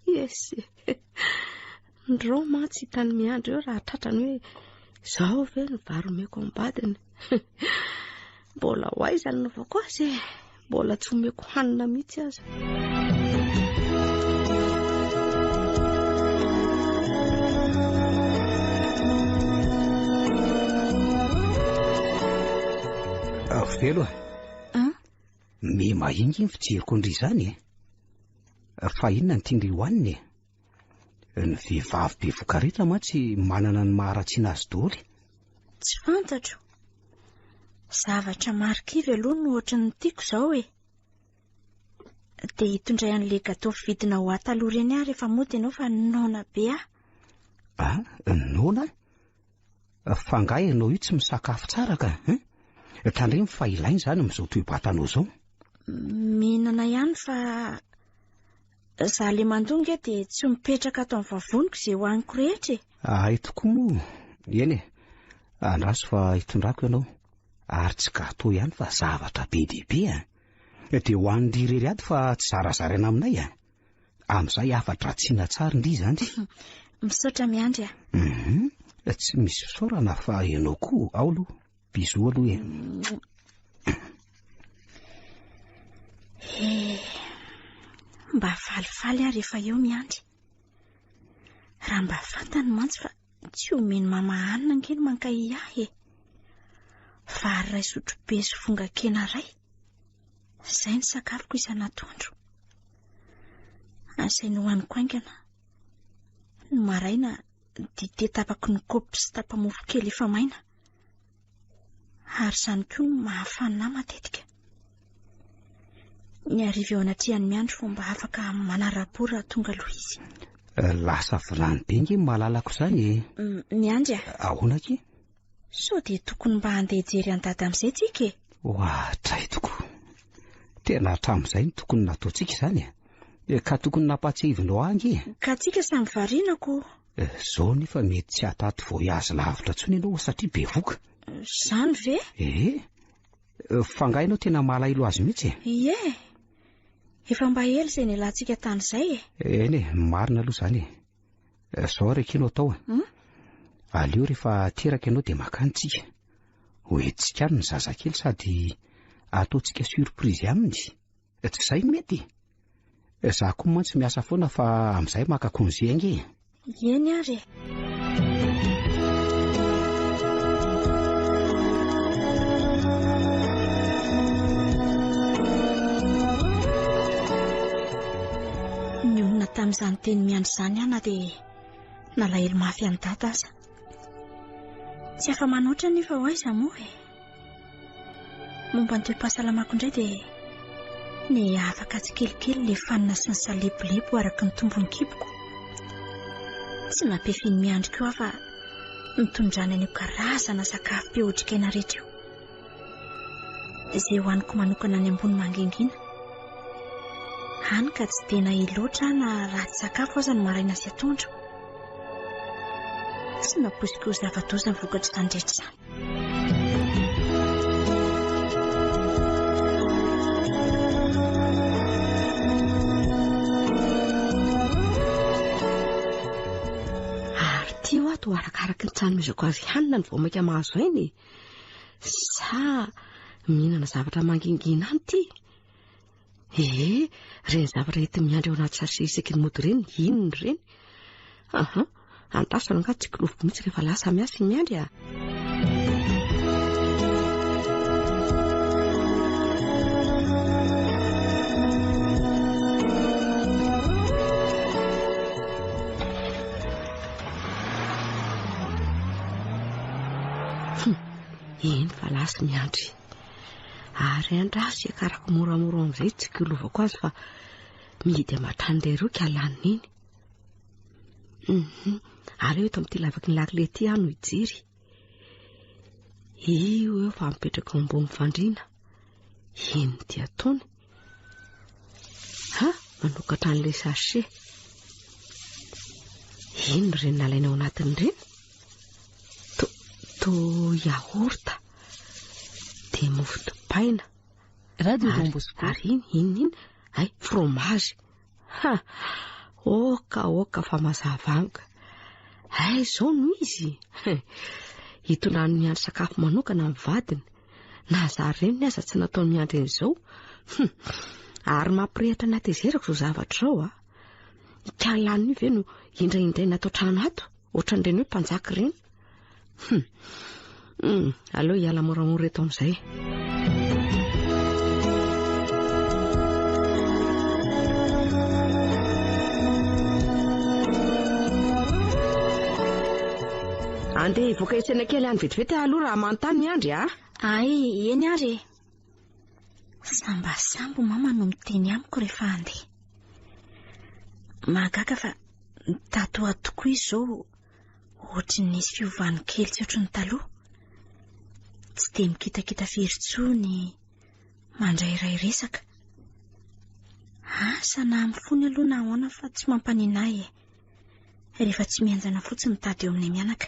Yes. Ndrô mantsy hitany miandry eo raha tratrany hoe zao ve ny vary omeko am-badiny. Mbola ho aiza ny nanaovako azy e? Mbola tsy omeko hanina mihitsy aza. Velona. Me mahingy ny fijeriko an-dry izany e! Fa inona no tian-dry hohanina e? Ny vehivavy bevoka rehetra mantsy manana ny maharatsiana azy daholo. Tsy fantatro. Zavatra marikivy aloha no ohatry ny tiako izao e. Dia hitondray an'ilay gâteau vidina ho ahy taloha ireny aho rehefa mody ianao fa noana be aho. Ah, noana? Fa angaha ianao io tsy misakafo tsara ka hein? Tandremo fa ilaina izany amin'izao toe-batanao izao. Mihinana ihany fa za le mandoa nge dia tsy mipetraka ato amin'ny vavoniko izay hohaniko rehetra e. Hay tokoa moa. Eny e, andraso fa hitondrako ianao. Ary tsy gâteau ihany fa zavatra be dia be an. Dia hohanin-dry irery ato fa tsy zarazaraina aminay an. Amin'izay afa-dratsiana tsara ndry izany. Misaotra miandry a. Mhm. Tsy misy fisaorana fa ianao koa ao aloha. Bisous aloha e. Eh, mba falifaly aho rehefa eo miandry. Raha mba fantany mantsy fa tsy omeny mama hanina ange ny mankahia ahy e. Vary iray sotrobe sy vongan-kena iray. Izay ny sakafoko isan'atoandro. Asainy hohaniko haingana. Ny maraina dite tapaky ny kaopy sy tapa-mofo kely efa maina. Ary izany koa no mahafanina ahy matetika. Ny hariva eo anatrehan'ny miandry vao mba afaka manara-po raha tonga aloha izy. Lasa vilany be nge malalako izany e. Miandry a. Ahoana akia? Sao dia tokony mba handeha hijery an'i Dada amin'izay tsika e? Ohatray tokoa. Tena hatramin'izay no tokony nataontsika izany e. Ka tokony nampahatsiahivinao ahy ange e. Ka tsika samy variana ko. Izao nefa mety tsy hataty voyage lavitra intsony ianao satria bevoka. Izany ve? Ee. Fa angaha ianao tena malahelo azy mihitsy e? Ie. Efa mba ela izay nialantsika tany izay e. Eny e, marina aloha izany e. Zao ary akia no atao e. Aleo rehefa teraka ianao dia makany tsika. Ho entintsika any ny zazakely sady ataontsika surprise aminy. Tsy izay no mety e! Za koa mantsy miasa foana fa amin'izay maka congé ange e! Eny ary e! Nionona tamin'izany teny miandry izany aho na dia nalahelo mafy an'i Dada aza. Tsy afa-manoatra anefa ho aiza moa e! Momba ny toe-pahasalamako indray dia ny afaka tsikelikely ilay fanina sy ny salebolebo araka ny tombon'ny kiboko. Tsy nampiafian'ny miandry koa aho fa nitondrany an'io karazana sakafo be otrikaina rehetra io. Izay hohaniko manokana any ambony mangingina. Hany ka tsy dia nahia loatra aho na ratsy sakafo aza ny maraina sy atoandro. Tsy nampoiziko ho zava-doza ny vokatr'izany rehetra izany. Ary ity hoa toa arakaraky ny tsy anomezako azy hanina no vao mainka mahazo aina e. Sa mihinana zavatra mangingina any ity? Ee, ireny zavatra enti-miandry ao anaty sachet isaky ny mody ireny, inona ireny? Aha, andraso angaha tsy kiloviko mihitsy rehefa lasa miasa i Miandry a! Eny fa lasa Miandry. Ary andraso hiakarako moramora amin'izay tsy kilovako azy fa mihidy aman-trano leroa ka laniny iny. Mhm. Aleo eto amin'ity lavaky ny lakile ity aho no hijery. Io eo fa mipetraka ao ambony fandriana. Ino ty ataony? Ha, manokatra an'ilay sachet. Ino ireny nalaina ao anatin'ireny? To, to yaourt. Dia mofo dipaina. Radio Don Bosco. Ary iny, iny, iny. Hay, fromage. Ha! Oka, oka fa mazava amiko. Hay, izao no izy. Hitondrany miandry sakafo manokana ny vadiny. Na zary reniny aza tsy nataony miandry an'izao. Hum! Ary mampirehitra ny hatezerako izao zavatra izao a. Ikalan'io io ve no indraindraina ato an-trano ato? Ohatran'ireny hoe mpanjaka ireny. Hum! Hum! Aleo hiala moramora eto amin'izay. Andeha hivoaka hiantsena kely any vetivety aho aloha raha manontany miandry a. Ay, eny ary e. Sambasambo mama no miteny amiko rehefa handeha. Mahagaga fa tato ho ato tokoa izy izao ohatry ny nisy fiovany kely tsy ohatry ny taloha. Tsy dia mikitakita firy intsony, mandrairay resaka. Asa na amin'ny fony aloha na ahoana fa tsy mampanina ahy e. Rehefa tsy mihenjana fotsiny ny tady eo aminay mianaka.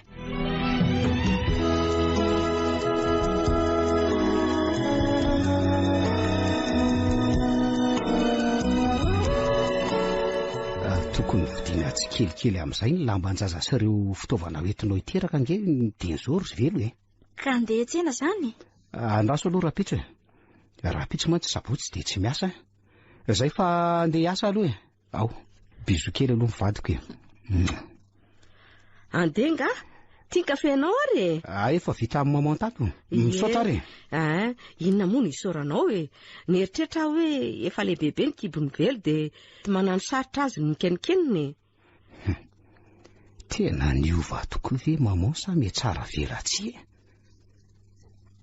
Ah, tokony vidiana tsikelikely amin'izay ny lamban-jaza sy ireo fitaovana hoentinao hiteraka ange ny dieny izao ry Velo e. Ka handeha hiantsena izany? Ah, andraso aloha rahampitso e. Rahampitso mantsy sabotsy dia tsy miasa. Izay fa handeha hiasa aloha e. Ao, bisous kely aloha ny vadiko e. Andeha nga? Tia ny kafe-nao ary e? Ah, efa vita amin'ny maman tato. Misaotra ary e. Ah, inona moa no isaoranao e? Nieritreritra aho hoe efa lehibebe ny kibon'i Velo dia manano sarotra azy ny mikenikenina e. Tena niova tokoa ve maman sa mihatsara velatsihy e?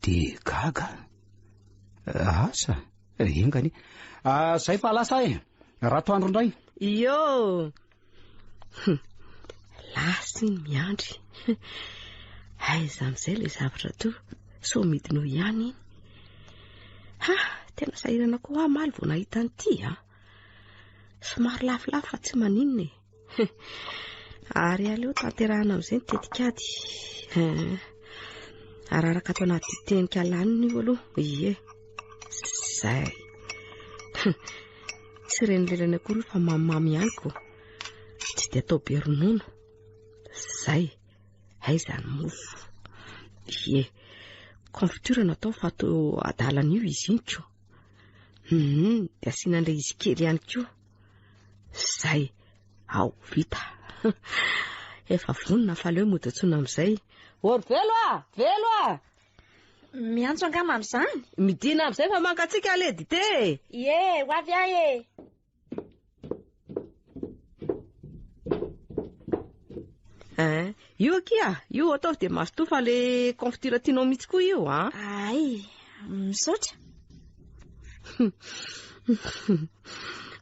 Dia gaga. Asa, enga anie. Ah, zay fa lasa e. Ratoandro indray. Io. Lasa iny miandry. Aiza amin'izay ilay zavatra toa sao midina eo ihany iny. Ha, tena sahirana koa aho omaly vao nahita an'ity a. Somary lafolafo fa tsy maninona e. Ary aleo tanterahana amin'izay ny tetikady. Araraka ato anaty tenika lanina io aloha. Ie. Zay. Tsy reny lelany akory io fa mamimamy ihany ko. Tsy dia atao be ronono. Zay. Aiza ny mofo? Ie, confiture no atao fa toa adalan'io izy iny ko. Hum, dia asiana an'ilay izy kely ihany koa. Zay, ao, vita. Efa vonona fa aleo mody antsoina amin'izay. Ory velo a! Velo a! Miantso angamba amin'izany? Midina amin'izay fa mangatsiaka le dite e! Ie, ho avy aho e! Hein, io akia, io ataovy dia mazotoa fa le confiture tianao mihitsy koa io an. Ay, misaotra.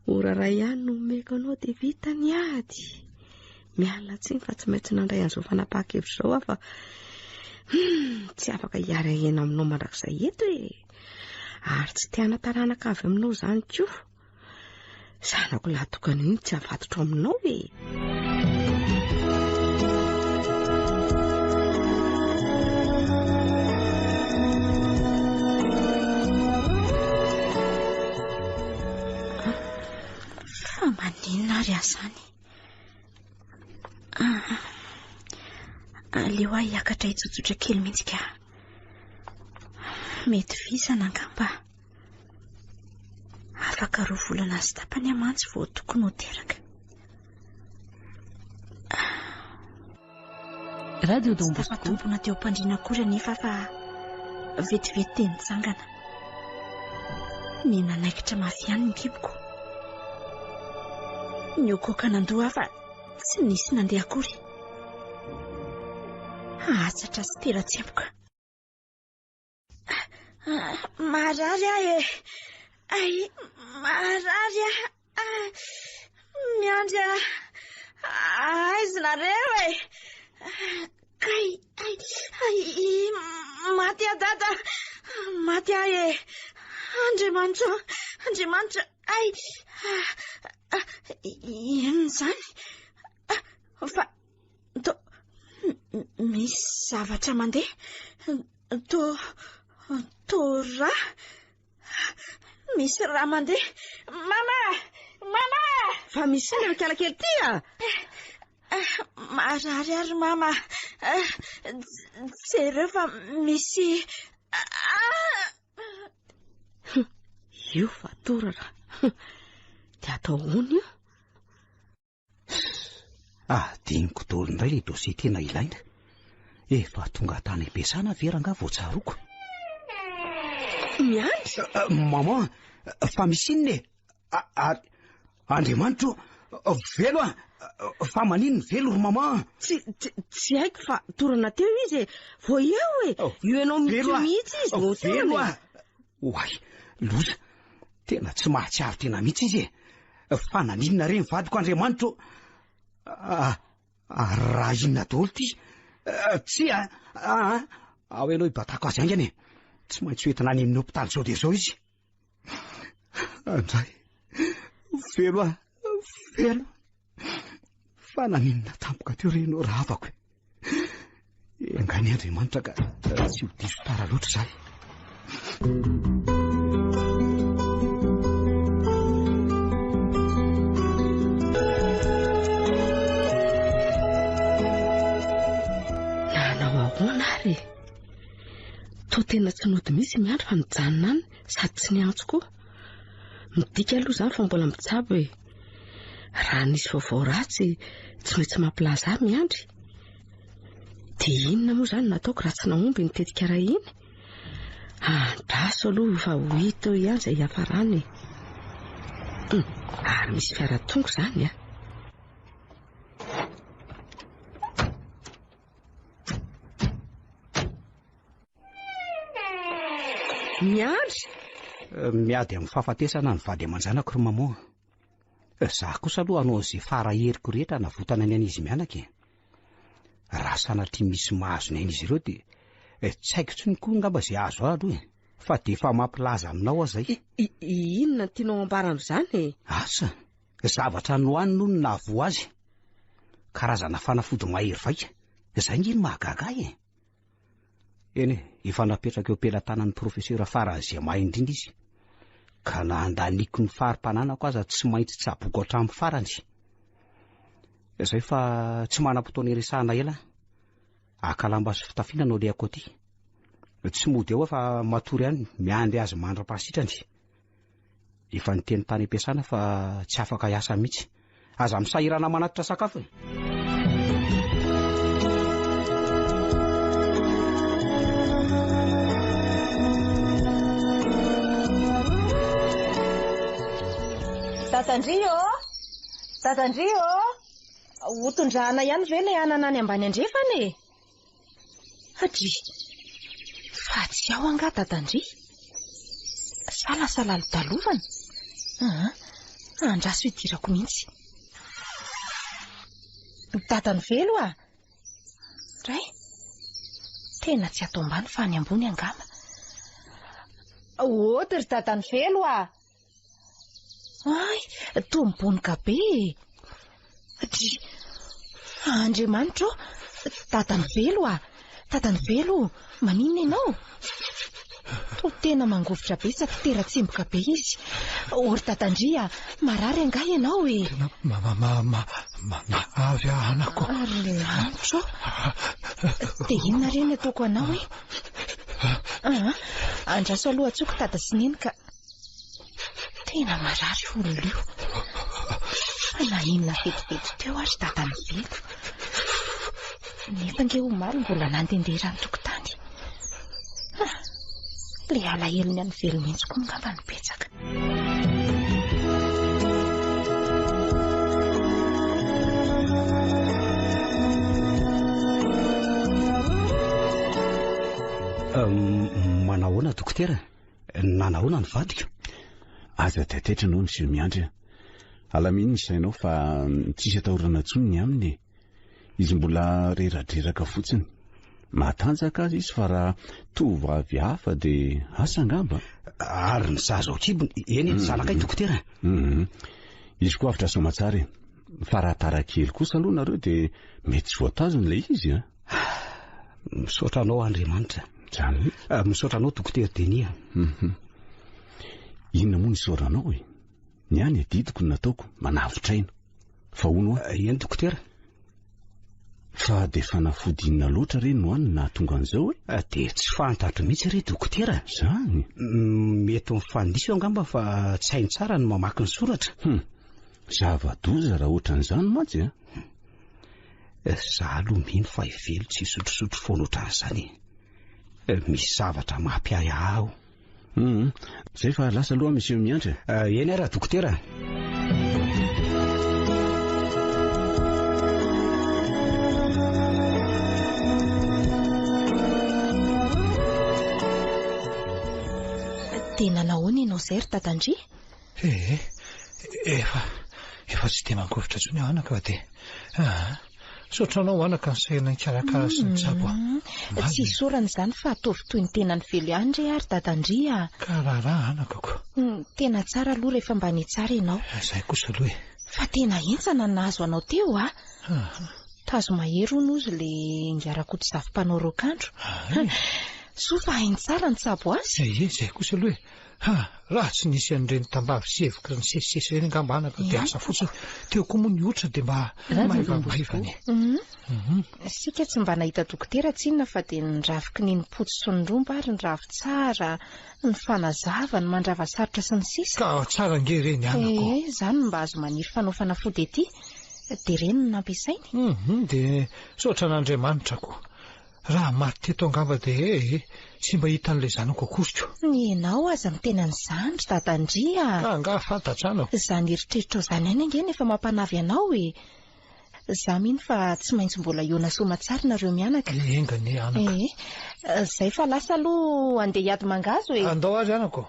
Ora iray ihany no omeko anao dia vita ny ady. Miala tsiny fa tsy maintsy nandray an'izao fanapahan-kevitra izao aho fa hmm, tsy afaka hiara-hiaina aminao mandrakizay eto e. Ary tsy te hana-taranaka avy aminao izany koa. Zanako lahy tokana iny tsy avatotro aminao e. Fa maninona ary aho izany? Ah, aleo aho hiakatra hitsotsotra kely mihitsy ka. Mety vizana angamba. Afaka roa volana sy tapany aho mantsy vao tokony ho teraka. Radio Don Bosco. Tafatombona teo am-pandriana akory anefa fa vetivety dia nitsangana. Ny nanaikitra mafy ihany ny kiboko. Niokoka nandoa aho fa tsy nisy nandeha akory. Hahatsatra sy tera-tsemboka. Marary aho e! Ay, marary aho! Miandry aho! Aiza nareo e? Kay, ay, ay, maty aho dada! Maty aho e! Andriamanitra, Andriamanitra, ay! Inona izany? Fa to misy zavatra mandeha. To to rà. Misy rà mandeha. Mama! Mama! Fa misy inona ry kala kely ty a? Marary ary mama. Jereo fa misy Io fatorana. Dia atao ahoana io? Adinoko daholo indray ilay dossier tena ilaina. Efa tonga tany am-piasana ve rangahy vao tsaroako? Miandry? Euh, maman, fa misy inona e? Ary Andriamanitro, velo a! Fa maninona velo ry maman? Tsy, tsy, tsy haiko fa torana teo izy e. Vao eo e. Oh, Io ianao Velo a! mihitsy izy vao Velo torana a! e. Oay, loza. Tena tsy mahatsiaro tena mihitsy izy e. Fa naninona re ny vadiko Andriamanitro? Ah, ah, raha inona daholo ity? Eh, tsia, ah, ao ianao hibatako azy haingana e. Tsy maintsy ho entina any amin'ny hopitaly izao dia izao izy. Andray, velo aho, velo. Fa naninona tampoka teo re ianao rahavako e? Enganie Andriamanitra ka tsy ho diso tara loatra izahay. Nanao ahoana ary e? Toa tena tsy nody mihitsy miandry fa nijanona any sady tsy niantso koa. Midika aloha izany fa mbola mitsabo e. Raha nisy vaovao ratsy tsy maintsy mampilaza ahy miandry. Dia inona moa izany nataoko raha tsy nahomby ny tetika iray iny? Andraso aloha fa ho hita eo ihany izay hiafarany e. Hum, ary misy fiara tonga izany a. Miandry? Eh, miady amin'ny fahafatesana ny vady aman-janako ry maman. Eh, za kosa aloha hanao an'izay fara heriko rehetra hanavotana ny an'izy mianaka e. Raha sanatria misy mahazo ny ain'izy ireo dia eh, tsy haiko intsony koa angamba izay azo ahy aloha e. Fa dia efa mampilaza aminao aho izay. Inona no tianao ambara amin'izany e? Asa, zavatra nohaniny hono no nahavoa azy. Karazana fanafody mahery vaika. Izay nge no mahagaga ahy e. Eny e, efa napetraka eo am-pelatanan'ny profesora faran'izay mahay indrindra izy. Ka na handaniako ny fari-pananako aza tsy maintsy tsaboiko hatramin'ny farany. Izay fa tsy manam-potoana iresahana ela. Haka lamba sy fitafiana no alehako aty. Tsy mody ao aho fa matory any miandry azy mandra-pahasitrany. Efa niteny tany am-piasana fa tsy afaka hiasa mihitsy. Aza misahirana manatitra sakafo e. Dadandry ô! Dadandry ô! Hotondrahana ihany ve ilay anana any ambany andrefana e? Dry! Fa tsy ao angaha Dadandry? Sa lasa lalodalovana? Aa, andraso hidirako mihitsy. Dadan'i Velo ah! Ray! Tena tsy ato ambany fa any ambony angamba. Ody ry Dadan'i Velo ah! Ay, toa mibonoka be e! Dry! Andriamanitra ô! Dadan'i Velo ah! Dadan'i Velo, maninona ianao? Toa tena mangovitra be sady tera-tsemboka be izy. Ô ry Dadandry ah, marary angaha ianao e? Tena ma ma ma ma ma avy aho anako. Ry lanitra ô! Dia inona re ny ataoko anao e? Ah, andraso aloha antsoiko Dada sy Neny ka. Tena marary io olona io. Fa naninona vetivety teo ary dadan'i Velo. Nefa ange omaly mbola nandehandeha eran'ny tokotany. Ah, ilay alahelony an'i Velo mihitsy koa angamba no betsaka. Manahoana dokotera? Nanahoana ny vadiko? Aza taitaitra ianao Monsieur Miandry a! Alamino ny sainao fa tsisy atahorana intsony ny aminy e! Izy mbola reradreraka fotsiny. Matanjaka aza izy fa raha tovovavy hafa dia asa angamba. Ary ny zaza ao an-kibony, eny ny zanakay dokotera. Hum. Izy koa avotra soamatsara e! Fa raha tara kely kosa aloha nareo dia mety tsy voatazona ilay izy a! Misaotra anao Andriamanitra. Zany mihitsy. Ah, misaotra anao Dokotera Denis a. Mhm. Inona moa ny isaoranao e? Ny ahy ny adidiko no nataoko, manavotra aina. Fa hono hoa. Ah, eny Dokotera. Fa dia fanafody inona loatra re no any nahatonga an'izao e? Ah, dia tsy fantatro mihitsy re Dokotera. Zany? Mm, mety mifandiso angamba fa tsy hainy tsara ny mamaky ny soratra. Hum. Zava-doza raha ohatran'izany mantsy a. Za aloha mino fa i Velo tsy hisotrosotro foana ohatran'izany e. Misy zavatra mampiahiahy aho. Hum, zay fa lasa aloha Monsieur Miandry e. Eny ara dokotera. Dia nanahoana ianao izay ry Dadandria? Ee, efa, efa tsy dia mangovitra intsony aho anaka fa dia, aa, misaotra anao anaka ny saina nikarakara sy nitsabo ahy. Mm, tsy isaorana izany fa ataovy toy ny tenan'i Velo ihany re ary Dadandria a. Ka raharaha anakako. Mm, tena tsara aloha rehefa mba nitsara ianao. Izay kosa aloha e. Fa tena henjana ny nahazo anao teo a. Tazo mahery hono ozy le ingahy Rakotozafy mpanao raokandro. Soa fa hainy tsara ny tsabo azy. Ie, izay kosa aloha e. Ha! Raha tsy nisy an'ireny tambavy sy hevoky nisesisesy ireny angamba anaka dia asa fotsiny. Teo koa moa ny otra dia mba maivamaivana e. Mhm. Isika tsy mba nahita dokotera tsinona fa dia ny ravi-kininimpotsy sy ny romba ary ny ravintsara, ny fanazava, ny mandrava sarotra sy ny sisa. Ka tsara ange ireny anaka ô. Ee, izany no mba azo maniry fanao fanafody ety. Dia ireny no nampiasainy. Mhm, dia misaotra an'Andriamanitra koa. Raha maty teto angamba dia eh eh, tsy mba hitan'ilay zanako akory ko. Ianao aza miteny an'izany ry Dadandry a! Ka angaha fantatra anao? Izany eritreritrao izany ihany ange no efa mampanavy anao e! Za mino fa tsy maintsy mbola hihaona soamatsara nareo mianaka. Enga anie anaka. Eh, zay fa lasa aloha andeha hiady mangahazo e! Andao ary anako.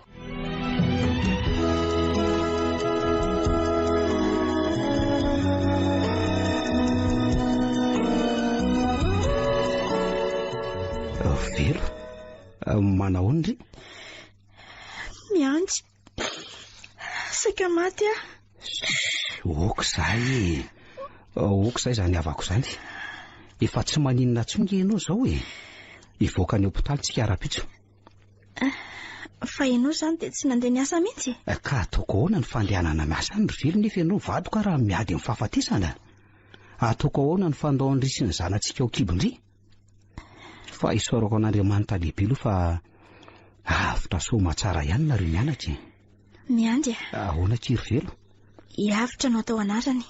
Velo, manahoana ndry? Miandry. Saika maty aho. Ok izay e. Ok izay izany havako izany. Efa tsy maninona intsony nge ianao izao e. Hivoaka ny hopitaly tsika rahampitso. Fa ianao izany dia tsy nandeha niasa mihitsy e? Ka ataoko ahoana ny fandehanana miasa any ry Velo nefa ianao vadiko ara miady amin'ny fahafatesana? Ataoko ahoana ny fandao an-dry sy ny zanatsika ao an-kibon-dry? Fa isaorako an'Andriamanitra lehibe aloha fa avotra soa aman-tsara ihany nareo mianaka e. Miandry a. Ahoana akia ry Velo? I Avotra no atao anarany.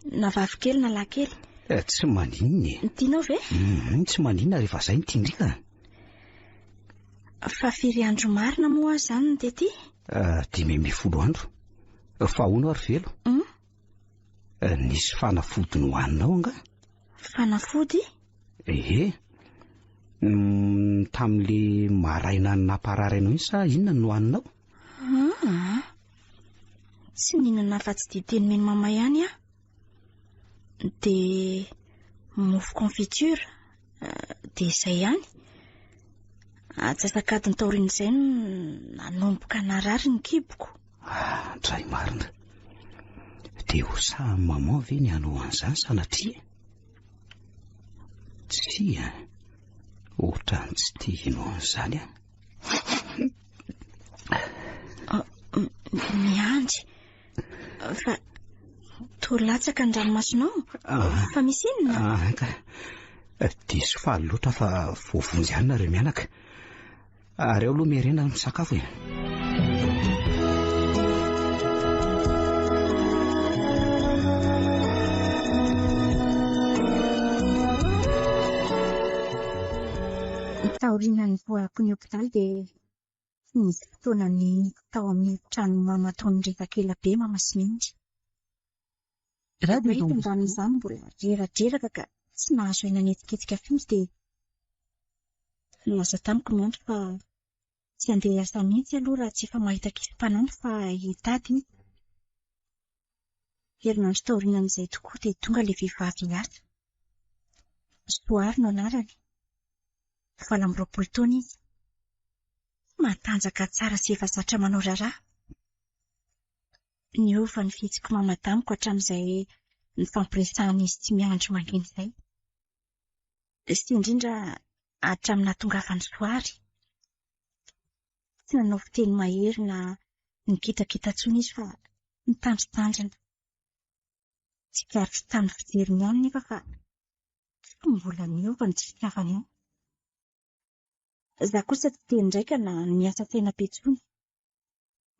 Na vavy kely na lahy kely. Eh, tsy maninona e. Tianao ve? Mm, tsy maninona rehefa zay no tian-dry ka. Fa firy andro marina moa aho izany no tety? Eh, 15 andro. Fa ahoana ary Velo? Mm? Eh, nisy fanafody nohaninao angaha? Fanafody? Ehe. Mm, tamin'le maraina namparary anao iny sa inona no nohaninao? Ah, tsy nihinana afa-tsy dite nomen'i mama ihany aho. Dia mofo confiture, dia izay ihany. Atsasak'adiny taorian'izay no nanomboka narary ny kiboko. Ah, dray marina. Dia ho sahin'i maman ve ny hanao an'izany sanatria? Tsia, ohatran'ny tsy te hino an'izany aho. Ah, miandry. Fa toa latsaka ny ranomasonao. Ah. Fa misy inona? Ah, ka. Diso faly loatra fa voavonjy ihany nareo mianaka. Ary ao aloha miarena misakafo e. Taorian'ny nivoahako ny hopitaly dia nisy fotoana nihiniko tao amin'ny efitrano mama tao niresaka ela be mama sy Mindy. Radio Mahita Don Bosco. ambanin'izany mbola reradreraka ka tsy nahazo aina nihetsiketsika firy dia nilaza tamiko ny andro fa tsy handeha hiasa mihitsy aloha raha tsy efa mahita ankizy mpanampy fa hitady izy. Herinandro taorianan'izay tokoa dia tonga ilay vehivavy hiasa. Soary no anarany. 28 taona izy. Matanjaka tsara sy efa zatra manao raharaha. Niova ny fihetsik'i mama tamiko hatramin'izay nifampiresahan'izy tsy miandry mangina izay. Sy indrindra hatramin'ny nahatongavan'i Soary. Tsy nanao fiteny mahery na nikitakita intsony izy fa nitandrintandrina. Tsikaritro tamin'ny fijeriny ihany nefa fa tsy mbola niova ny tsy fitiavany ahy. Izaho kosa tsy teny indraika na niasa saina be intsony.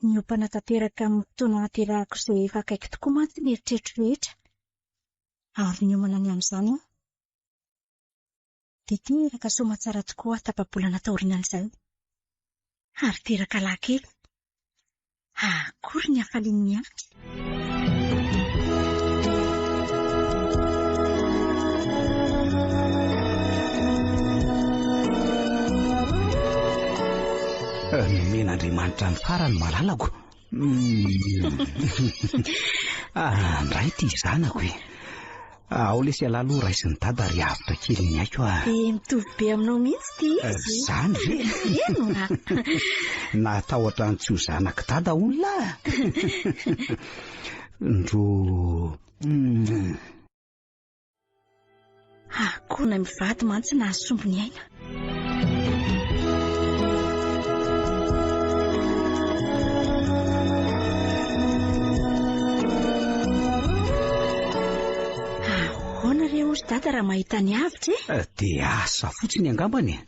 Niompana tanteraka amin'ny fotoana hahaterahako izay efa akaiky tokoa mantsy ny eritreritro rehetra. Ary niomana ny amin'izany aho. Dia teraka soamatsara tokoa aho tapa-bolana taorianan'izay. Ary teraka lahy kely. Akory ny hafalian'ny miandry. Nomen'Andriamanitra ny farany malalako. Ah, ndray ity zanako e. Ao lesy ialahy aloha raisin'i dada ry avotra kely ny aiko ah. Dia mitovy be aminao mihitsy ity izy. Zany ve? Eny ah. Natahotra ny tsy ho zanak'i dada hono lahy. Ndro. Akohonay mivady mantsy nahazo ny aina. Ahoana re ory dada raha mahita ny avotra e? Eh, dia asa fotsiny angambany e.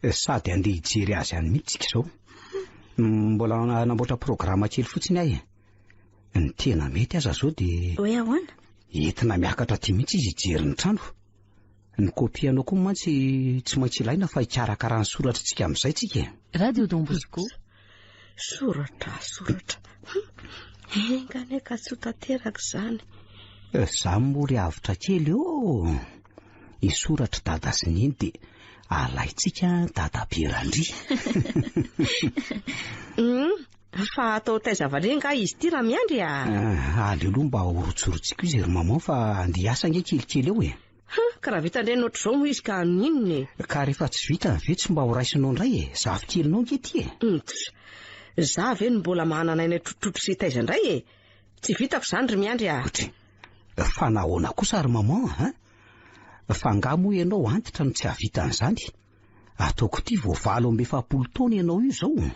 Eh, sady andeha hijery azy any mihitsy tsika izao. Mm, mbola namboatra programa kely fotsiny aho e. Ny tena mety aza zao dia... Hoe ahoana? Entina miakatra aty mihitsy izy hijery ny trano. Ny kopia anao koa mantsy tsy maintsy ilaina fa hikarakara ny soratritsika amin'izay tsika e. Radio Don Bosco. Soratra, soratra. Enga anie ka tsy ho tanteraka izany. Za moa ry avotra kely ô. Hisoratry dada sy neny dia alaintsika dadabe Randria. Fa atao taiza vale nga izy ity raha miandry a? Ah, aleo aloha mba horotsorotsiko izy ry maman fa andeha hiasa ange kelikely eo e. Ha, ka raha vita indray ny ohatr'izao moa izy ka haninona e? Ka rehefa tsy vita ve tsy mba ho raisinao indray e? Zafikelinao ange ity e. Nts, za ve no mbola manana aina trotrotro sy hitaiza indray e? Tsy vitako izany ry miandry a. Otry, fa nahoana kosa ry maman a? Fa angaha moa ianao antitra no tsy hahavita an'izany? Ataoko ity vao 48 taona ianao io izao.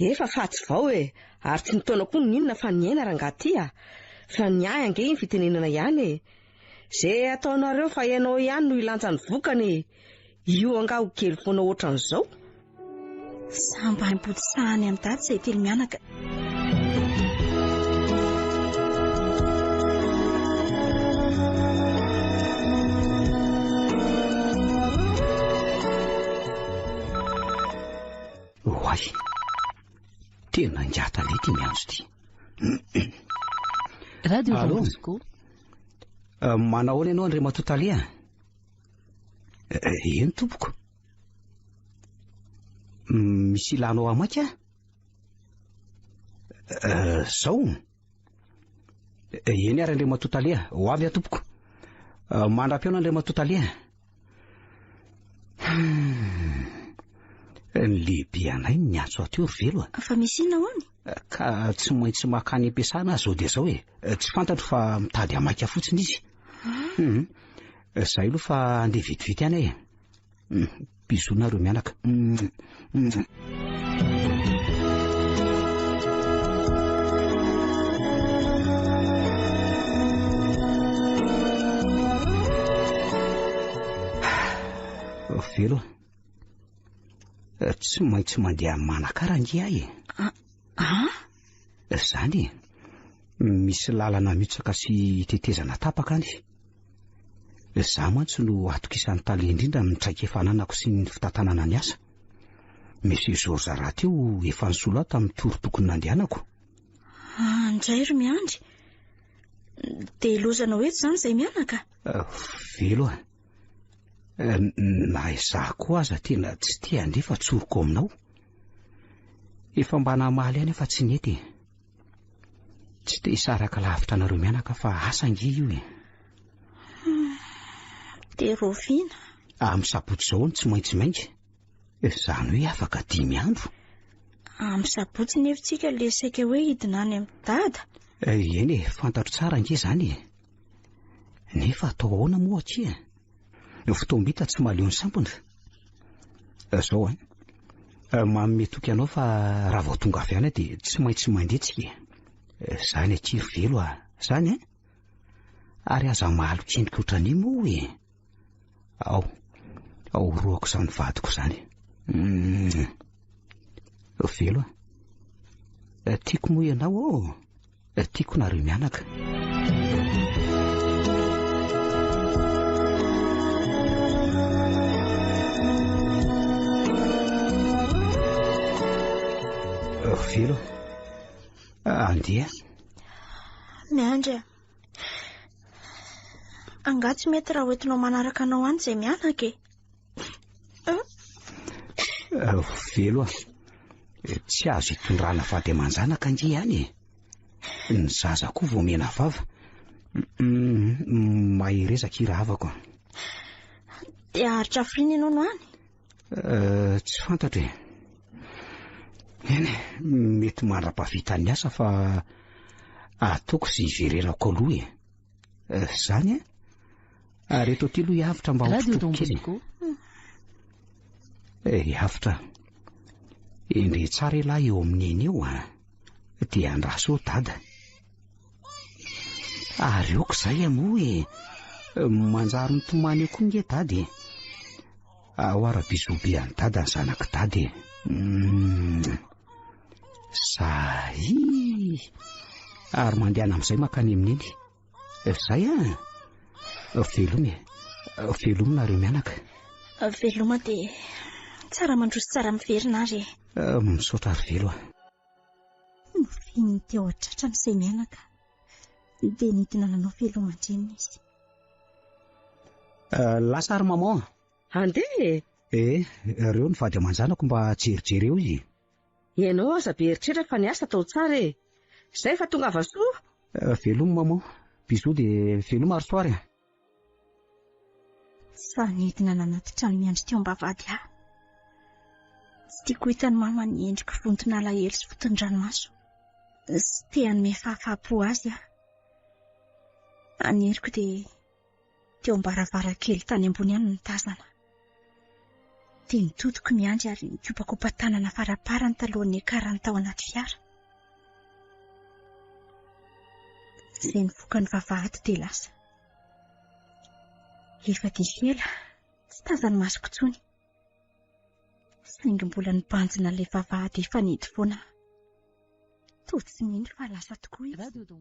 Efa fa tsy vao e! Ary tsy ny taona koa no inona fa ny aina rangaha ty a! Fa ny ahy ange iny fitenenana ihany e! Ze ataonareo fa ianao ihany no hilanja ny vokany e! Io angaha ho kely foana ohatran'izao? Samy mba hipody sahany amin'i Dada izay telo mianaka. Oay! Tena ngata le ty miantso ty. Radio Allô? Don Bosco. Eh, Manao ahoana ianao Andriamatoa Tale a? Eh, Eny tompoko. Misy ilanao ahy maika? Eh, Zao. Eh, Eny ary Andriamatoa Tale a, ho avy aho tompoko. Eh, Mandra-pihaona Andriamatoa Tale a. Hmm. Ny lehibe anay no niantso ahy teo ry Velo a. Fa misy inona hono? Ka tsy maintsy makany am-piasana aho izao dia izao e. Tsy fantatro fa mitady hamaika fotsiny izy. Mhm. Izay aloha fa andeha vetivety any e. Bisous nareo mianaka. Velo a. Tsy maintsy mandeha Manakara ange aho e. Ah? Izany e. Misy lalana mihitsaka sy tetezana tapaka any. Izaho mantsy no atokisan'ny tale indrindra amin'ny traikefa ananako sy ny fitantanana ny asa. Monsieur Georges rahateo efa nisolo ahy tamin'ny tour tokony nandehanako. Ah, indray ry Miandry. Dia lozanao eto izany izay mianaka? Eh, Velo a. Eh, na izaho koa aza tena tsy te handeha fa tsoriko aminao. Efa mba namaly ihany aho fa tsy nety e. Tsy te hisaraka lavitra anareo mianaka fa asa ange io e. Dia rahoviana? Amin'ny sabotsy izao no tsy maintsy miainga. Izany hoe afaka 5 andro. Amin'ny sabotsy nefa tsika le saika hoe hidina any amin'ny dada. Eny e, fantatro tsara ange izany e. Nefa atao ahoana moa akia? Ny fotoam-bita tsy mahaleo ny sampona. Izao e, manome toky anao fa raha vao tonga avy any aho dia tsy maintsy mandeha tsika e. Izany akia ry Velo a, izany e. Ary aza mahalo-kendrika ohatran'io moa e. Ao, ao roako izany vadiko izany. Velo a, tiako moa ianao ô. Tiako nareo mianaka. Velo, andeha. Miandry a. Angaha tsy mety raha hoentinao manaraka anao any izay mianaka e? Velo a, tsy azo itondrana vady aman-janaka ange ihany e. Ny zaza koa vao mena vava. Mahereza akia rahavako. Dia haharitra hafiriana ianao no any? Tsy fantatro e. Eny e, mety mandra-pahavitan'ny asa fa ataoko izay hiverenako aloha e. Izany e. Ary eto aty aloha hiavotra mba ho Radio Don totoky kely. Bosco. Eh, hiavotra. Endrey tsara ialahy eo amin'ny eny eo a. Dia andraso eo dada. Ary aoka izay moa e. Manjary mitomany eo koa nge dada e. Ao ara bisous be an'i dada ny zanak'i dada e. Zay. Ary mandehana amin'izay mankany amin'ny eny. Zay a. Veloma e. Veloma nareo mianaka. Veloma dia tsara mandroso tsara miverina ary e. Misaotra ary Velo a. Nofihininy teo an-tratrany izay mianaka. Dia nidina nanao veloman-dreniny izy. Lasa ary maman. Andeha e. Eh, ireo ny vady aman-janako mba jerijereo izy. Ianao aza be eritreritra fa ny asa atao tsara e. Izay fa tongava soa. Veloma maman. Bisous dia veloma ary soir e. Fa nidina nanaty trano miandry teo am-bavahady aho. Tsy tiako ho hitan'i mama ny endriko vonton'alahelo sy vonton-dranomaso. Tsy te hanome fahafahampo azy aho. Ny heriko dia teo am-baravarankely tany ambony ihany no tazana. Dia nitodiko miandry ary nikopakopa-tanana faraparany talohan'ny niakarany tao anaty fiara. Izay nivoaka ny vavahady dia lasa. Efa dify ela. Tsy tazan'ny masoko intsony. Saingy mbola nibanjina ilay vavahady efa nihidy foana aho. Toa tsy mino fa lasa tokoa izy.